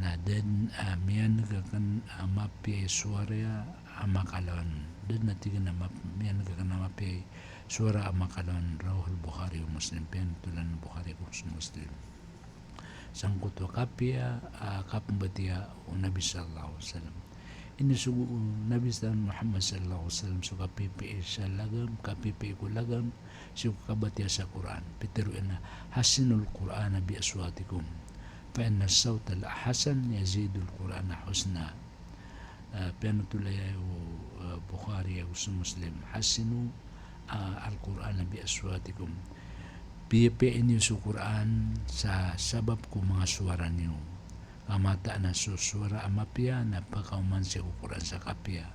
na da dn, ah, miyan'g akn a mapiya i sowara a amakalawan. Da dn a tig iyan a map-, miyan'g akn a mapiya i sowara a amakalawan. Rawahul Bukhari wa Muslim. Piyanotolan o Bukhari ago so Muslim. Sangkoto a kapiya a kapmbatiya o Nabi sallallahu alaihi wasallam. Inisogo o Nabi sa Muhammad sallallahu alaihi wasallam so kapipiya sa lagam, kapipiya ko lagam, sii ko kabatiya sa Qur'an. Pitharo iyan a, "Hassinul Qur'ana bi aswatikum, fa inna as-sawtal hasan yazidul Qur'ana husna." Ah, piyanothol iyan o, ah, Bukhari ago so Muslim. "Hassinu, ah, al-Qur'ana bi aswatikum." Piyapiyai niyo so Qur'an sa sabap ko manga sowara niyo. Ka mataan a so sowara a mapiya na pakaoman sii ko Qur'an sa kapiya.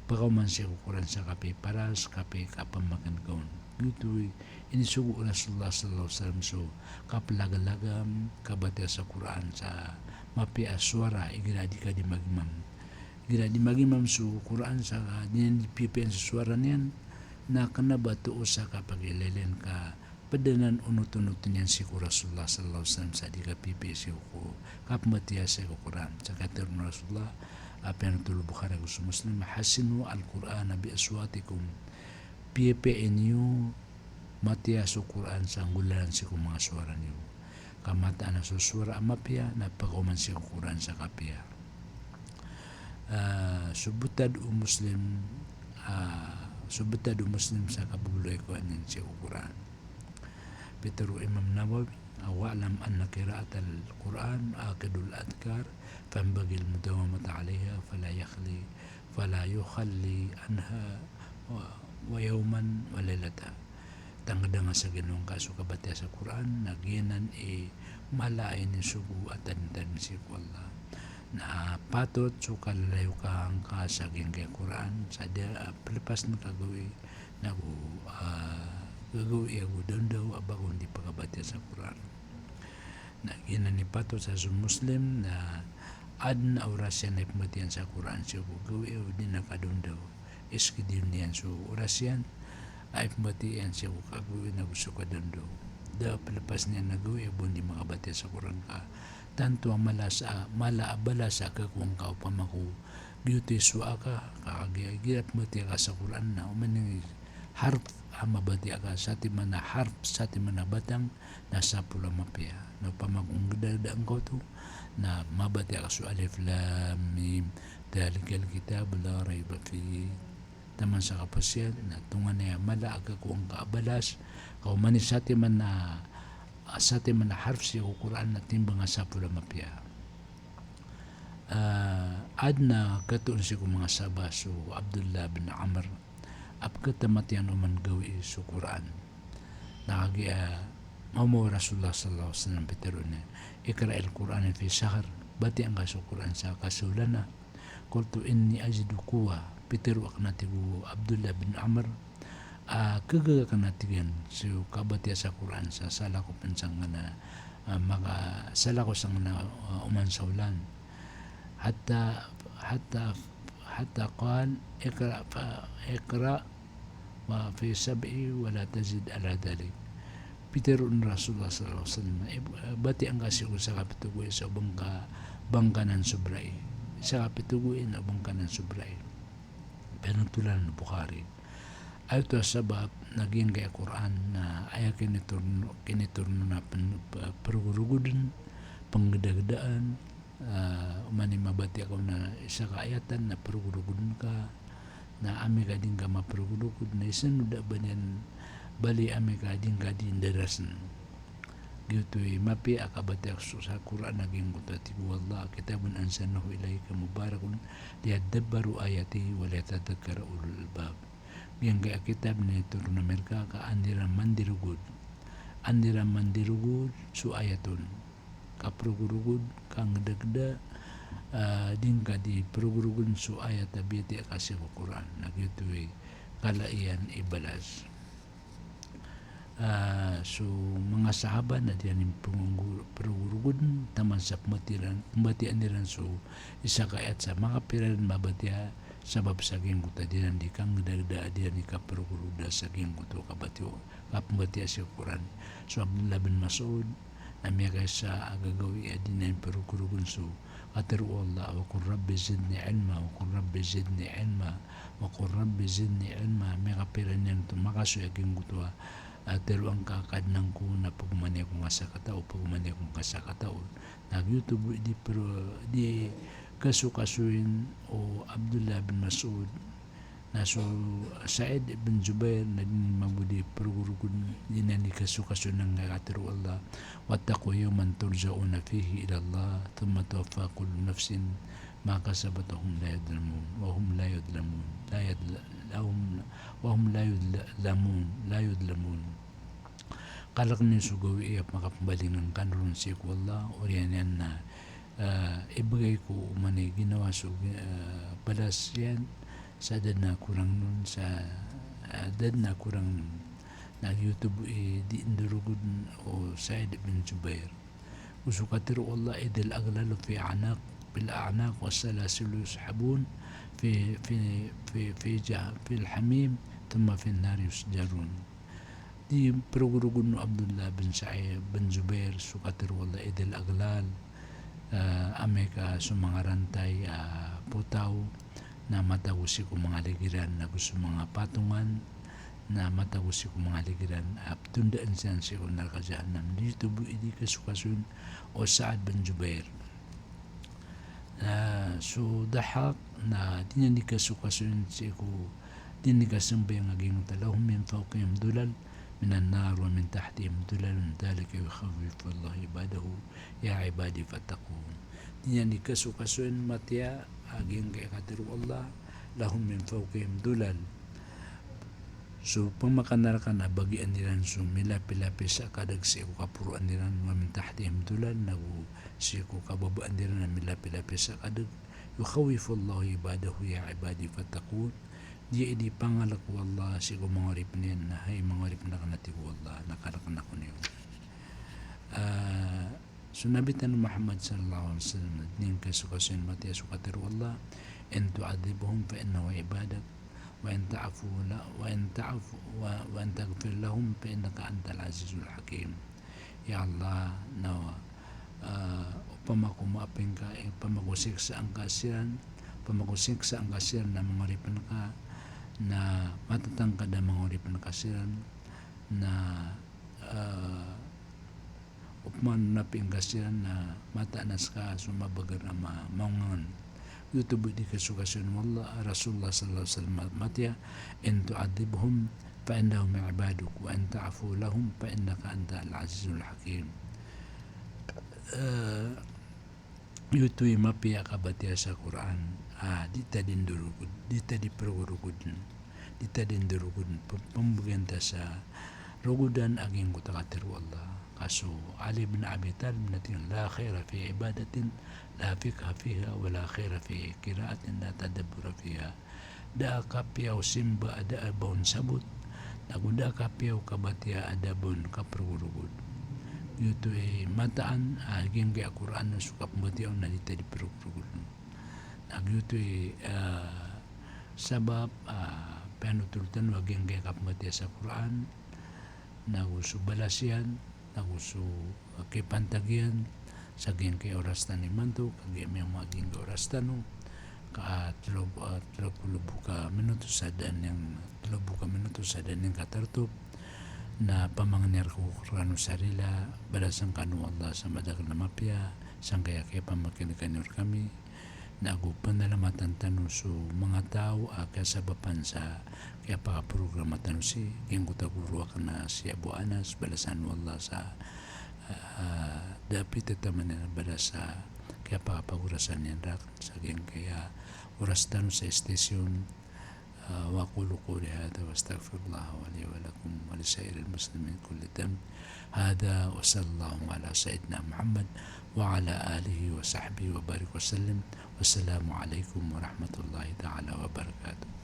Pakaoman sii ko Qur'an sa kapiya i paras, kapiya i kapamakin'g on. Giyoto i inisogo o Rasulullah sallallahu alaihi wasallam so kaplagalagam, kabatiya sa Qur'an sa mapiya a sowara, igira di ka di magimam. Igira di magimam so Qur'an sa di niyan di piyapiyaan so sowara niyan, na kna ba too sa kapagilaylay ka pd anan onotonoton iyan sii ko Rasulullah sallallahu alaihi wasallam sa di kapipiya sii ko kapmbatiya sii ko Qur'an. Sa katharo o Rasulullah, a piyanothol o Bukhari ago so Muslim, "Hassinu al-Qur'ana bi aswatikum." Piyapiyai niyo matiya so Qur'an sa nggolalan sii ko manga sowara niyo. Ka mataan a so sowara a mapiya na pkaoma sii ko Qur'an sa kapiya. Ah, so btad o Muslim, ah, so btad o Muslim sa kababaloy ko aya niyan sii ko Qur'an. Pitharo o Imam Nawawi, "Wa'lam anna qira'atal Qur'an aqidul adhkar, fanbaghil mudawamatu 'alayha, fala yakhli, fala yukhalli anha wa, wa yawman wa laylata." Tangkd angka sa ginawa ngka so kabatiya sa Qur'an, na giyanan i mala a inisogo a tadntadn sii ko Allah. Na patot so kalalayoka ngka sa giyangkai a Qur'an, sa di, ah, plpasn ka gawii, nago, ah, gagawii ago dawndaw a ba ko di pkabatiya sa Qur'an. Na giyanan i patot sa so Muslim na adn a oras iyan a ipmbatiya iyan sa Qur'an sii ko gawii o di na kadawndaw. Iskdiyon iyan so oras iyan a ipmbatiya iyan sii ko kagawii nago so kadawndaw. Da plpasn iyan a gawii a ba on di makabatiya sa Qur'an ka tanto a mala sa, mala a balas a kakowa ngka opama ko giyoto i sowa ka, ka kagiya, giya pmbatiya ka sa Qur'an na oman i harf a mabatiya ka, satiman a harf, satiman a batang, na sapolo a mapiya. Na opama ko nggdagda ngka oto, na mabatiya ka so Alif Lam Mim, dhalikal kitabu la rayba fih. Taman sa kapasayan, na tonganay a mala a kakowa ngka a balas, ka oman i satiman a, satiman a harf sii ko Qur'an na timbang a sapolo a mapiya. Ah, adn a katoon sii ko manga sahaba so Abdullah bin Amr a pkhatamat iyan oman gawii so Qur'an. Na kagiya, ah, mambo o Rasulullah sallallahu alaihi wasallam pitharo iyan, "Iqra'il Qur'ana fi shahr," batiya ngka so Qur'an sa kasaolan a. "Qultu inni ajidu quwwah," pitharo akn a tig o Abdullah bin Amr, ah, khagaga akn a tig iyan so kabatiya sa Qur'an sa salakaw pn sangkanan a, ah, maka salakaw sangkanan a, ah, oman saolan. Hatta, hatta, hatta qal, "Iqra fa, iqra wa fi sab'i wa la tazid ala dhalik." Pitharo o Rasulullah sallallahu alaihi wasallam, eh, batiya ngka sii ko sakapito gawii sa o ba ngka, ba ngka nan sobrai. Sakapito gawii na o ba ngka nan sobrai. Piyanotolan o Bukhari. Aya oto a sabap na giyangkai a Qur'an na aya kinitoron, kinitoron na pn-, p-, progorogod, pnggdagdaan, ah, oman i mabatiya ka on a isa ka ayatan na progorogod ka, na amay ka di ngka maprogorogod na isa o da ba niyan bali amay ka di ngka di ndarasn. Giyoto i mapiya a kabatiya so sa Qur'an a giyangkoto a tig o Allah, "Kitabun anzalnahu ilayka mubarakun liyadabbaru ayatihi wa liyatadhakkara ulul albab." Giyangkai a kitab na initoron ami rka ka an di ran mandirogod. An di ran mandirogod so ayat on. Kaprogorogod, kanggdagda, ah, di ngka di progorogod so ayat a biyatiya ka sii ko Qur'an. Na giyoto i kala iyan i balas. Ah, so manga sahaba na di ran pnggor-, progorogod taman sa pmbatiya iran, pmbatiya iran so isa ka ayat sa makapira ran mabatiya, sabap sa giyangkoto a di ran di kanggdagda, di ran di kaprogorogod sa giyangkoto a kabatiya, kapmbatiya sii ko Qur'an. So Abdullah bin Mas'ud, na miyakaisa a gagawii a di niyan progorogon so katharo o Allah, "Wa qul rabbi zidni ilma, wa qul rabbi zidni ilma, wa qul rabbi zidni ilma." Miyakapira niyan oto makasoy a giyangkoto a, ah, tharoa ngka a Kadnan ko na pagomani ako ngka sa katao, pagomani ako ngka sa katao. Na giyoto bo i di pro-, di kasokasoyin o Abdullah bin Mas'ud, na so Sa'id bin Jubair na di niyan mambo di progorogon, di niyan di kasokasoyin angkaya katharo o Allah, "Wattaqu yawman turja'una fihi ilallah, thumma tuwaffa kullu nafsin ma kasabat wa hum la yudhlamun, wa hum la yudhlamun, la yudhl-, la hum, wa hum la yudhlamun, la yudhlamun." Kalkn iyo so gawii a makapmbalingan kano ron sii ko Allah, oriyan iyan na, ah, ibgay ko oman i ginawa so, ah, balas iyan, sa da dn a korang on, sa, ah, da dn a korang on. Na giyoto bo i di ndorogn o Sa'id bin Jubair. Go so katharo o Allah, "Idhil aghlalu fi a'naq, fil a'naq, was salasilu yushabun fi, fi, fi, fi jah-, fil hamim, thumma fin nar yusjarun." Di progorogon o Abdullah bin Sa'id bin Jubair so katharo o Allah, idhil aghlal, ah, amay ka so manga rantay, ah, potaw, na matago sii ko manga ligiran, nago so manga patongan, na matago sii ko manga ligiran a ptondaan siran sii ko naraka Jahannam. Di oto bo i di kasokasoin o Sa'ad bin Jubair. Na so Dahhak na di niyan di kasokasoin sii ko, di niyan di kasambayang a giyangkoto a lahum min fawqihim dhulal minan nar wa min tahtihim dhulalun dhalika yukhawwifullahu ibadahu ya ibadi fattaqun. Di niyan di kasokasoin matiya a giyangkai a katharo o Allah, lahum min fawqihim dhulal. So pamakanaraka na bagian iran so milapilapis a kadag sii ko kaporoan iran, wa min tahtihim dhulal, nago sii ko kababaan iran na milapilapis a kadag. Yukhawwifullahu ibadahu ya ibadi fattaqun. Di, di pangalk o Allah sii ko manga oripen iyan na hay manga oripen akn a tig o Allah, na kalkn ako niyo. Ah, So Nabi tano Muhammad sallallahu alaihi wasallam na di niyan kasokasoin matiya so katharo o Allah, "In tu'adhibhum fa innahum ibadak, wa in ta'fu la-, wa in ta'fu, wa, wa in taghfir lahum fa innaka antal azizul hakim." Ya Allah, na, ah, opama ko maapin ka, eh, opama ko siksaan ka siran, opama ko siksaan ka siran na manga oripen ka, na matatangkad a manga oripen ka siran, na, ah, opama na pingga siran na mataan a ska so mabagar a ma-, maongangan. Giyoto bo i di kasokasoin o Allah, Rasulullah sallallahu alaihi wasallam matiya, "In tu'adhibhum fa innahum ibaduk, wa in ta'fu lahum fa innaka antal azizul hakim." Eh, Giyoto i mapiya a kabatiya sa Qur'an, a, di ta di ndorogod, di ta di progorogod, di ta di ndorogod, p-, pmbgan ta sa rogodan a giyangkoto a katharo o Allah. Ka so Ali bin Abi Talib na tig iyan, "La khaira fi ibadatin la fiqha fiha, wa la khaira fi qira'atin la tadabbura fiha." Da a kapiya o simba a da a ba on sabot, nago da a kapiya o kabatiya a da a ba on kaprogorogod. Giyoto i mataan a giyangkai a Qur'an na so kapmbatiya on na di ta di progorogod. Na giyoto i, ah, sabap, ah, piyanothol tano a giyangkai a kapmbatiya sa Qur'an, nago so balas iyan, nago so, ah, kipantag iyan sa giyangkai a oras tano imanto, kagiya miyaoma a giyangkai a oras tano, ka tlo, ah, tlo polo bo ka minuto sa da niyan, tlo bo ka minuto sa da niyan katartop, na pamangni rkano sa rila, balasan kano o Allah sa madakl a mapiya, sangkaya kiyapamakin'g kano rkami, nago panalamatan tano so manga taw a kasabapan sa kiyapakaprograma tano sii, giyangkoto a goro akn a si Abu Anas, balasan o Allah sa, ah, da a pitataman iyan a balas sa kiyapakapagorasan iyan rakn sa giyangkai a oras tano sa istasyon. Ah, wa aqulu qawli hadha wa astaghfirullaha li wa lakum wa li sa'iril muslimin kulli dhanb. Hadha wa sallallahu ala sayyidina Muhammad wa ala alihi wa sahbihi wa barik wa sallim. Wassalamu alaikum warahmatullahi ta'ala wabarakatuh.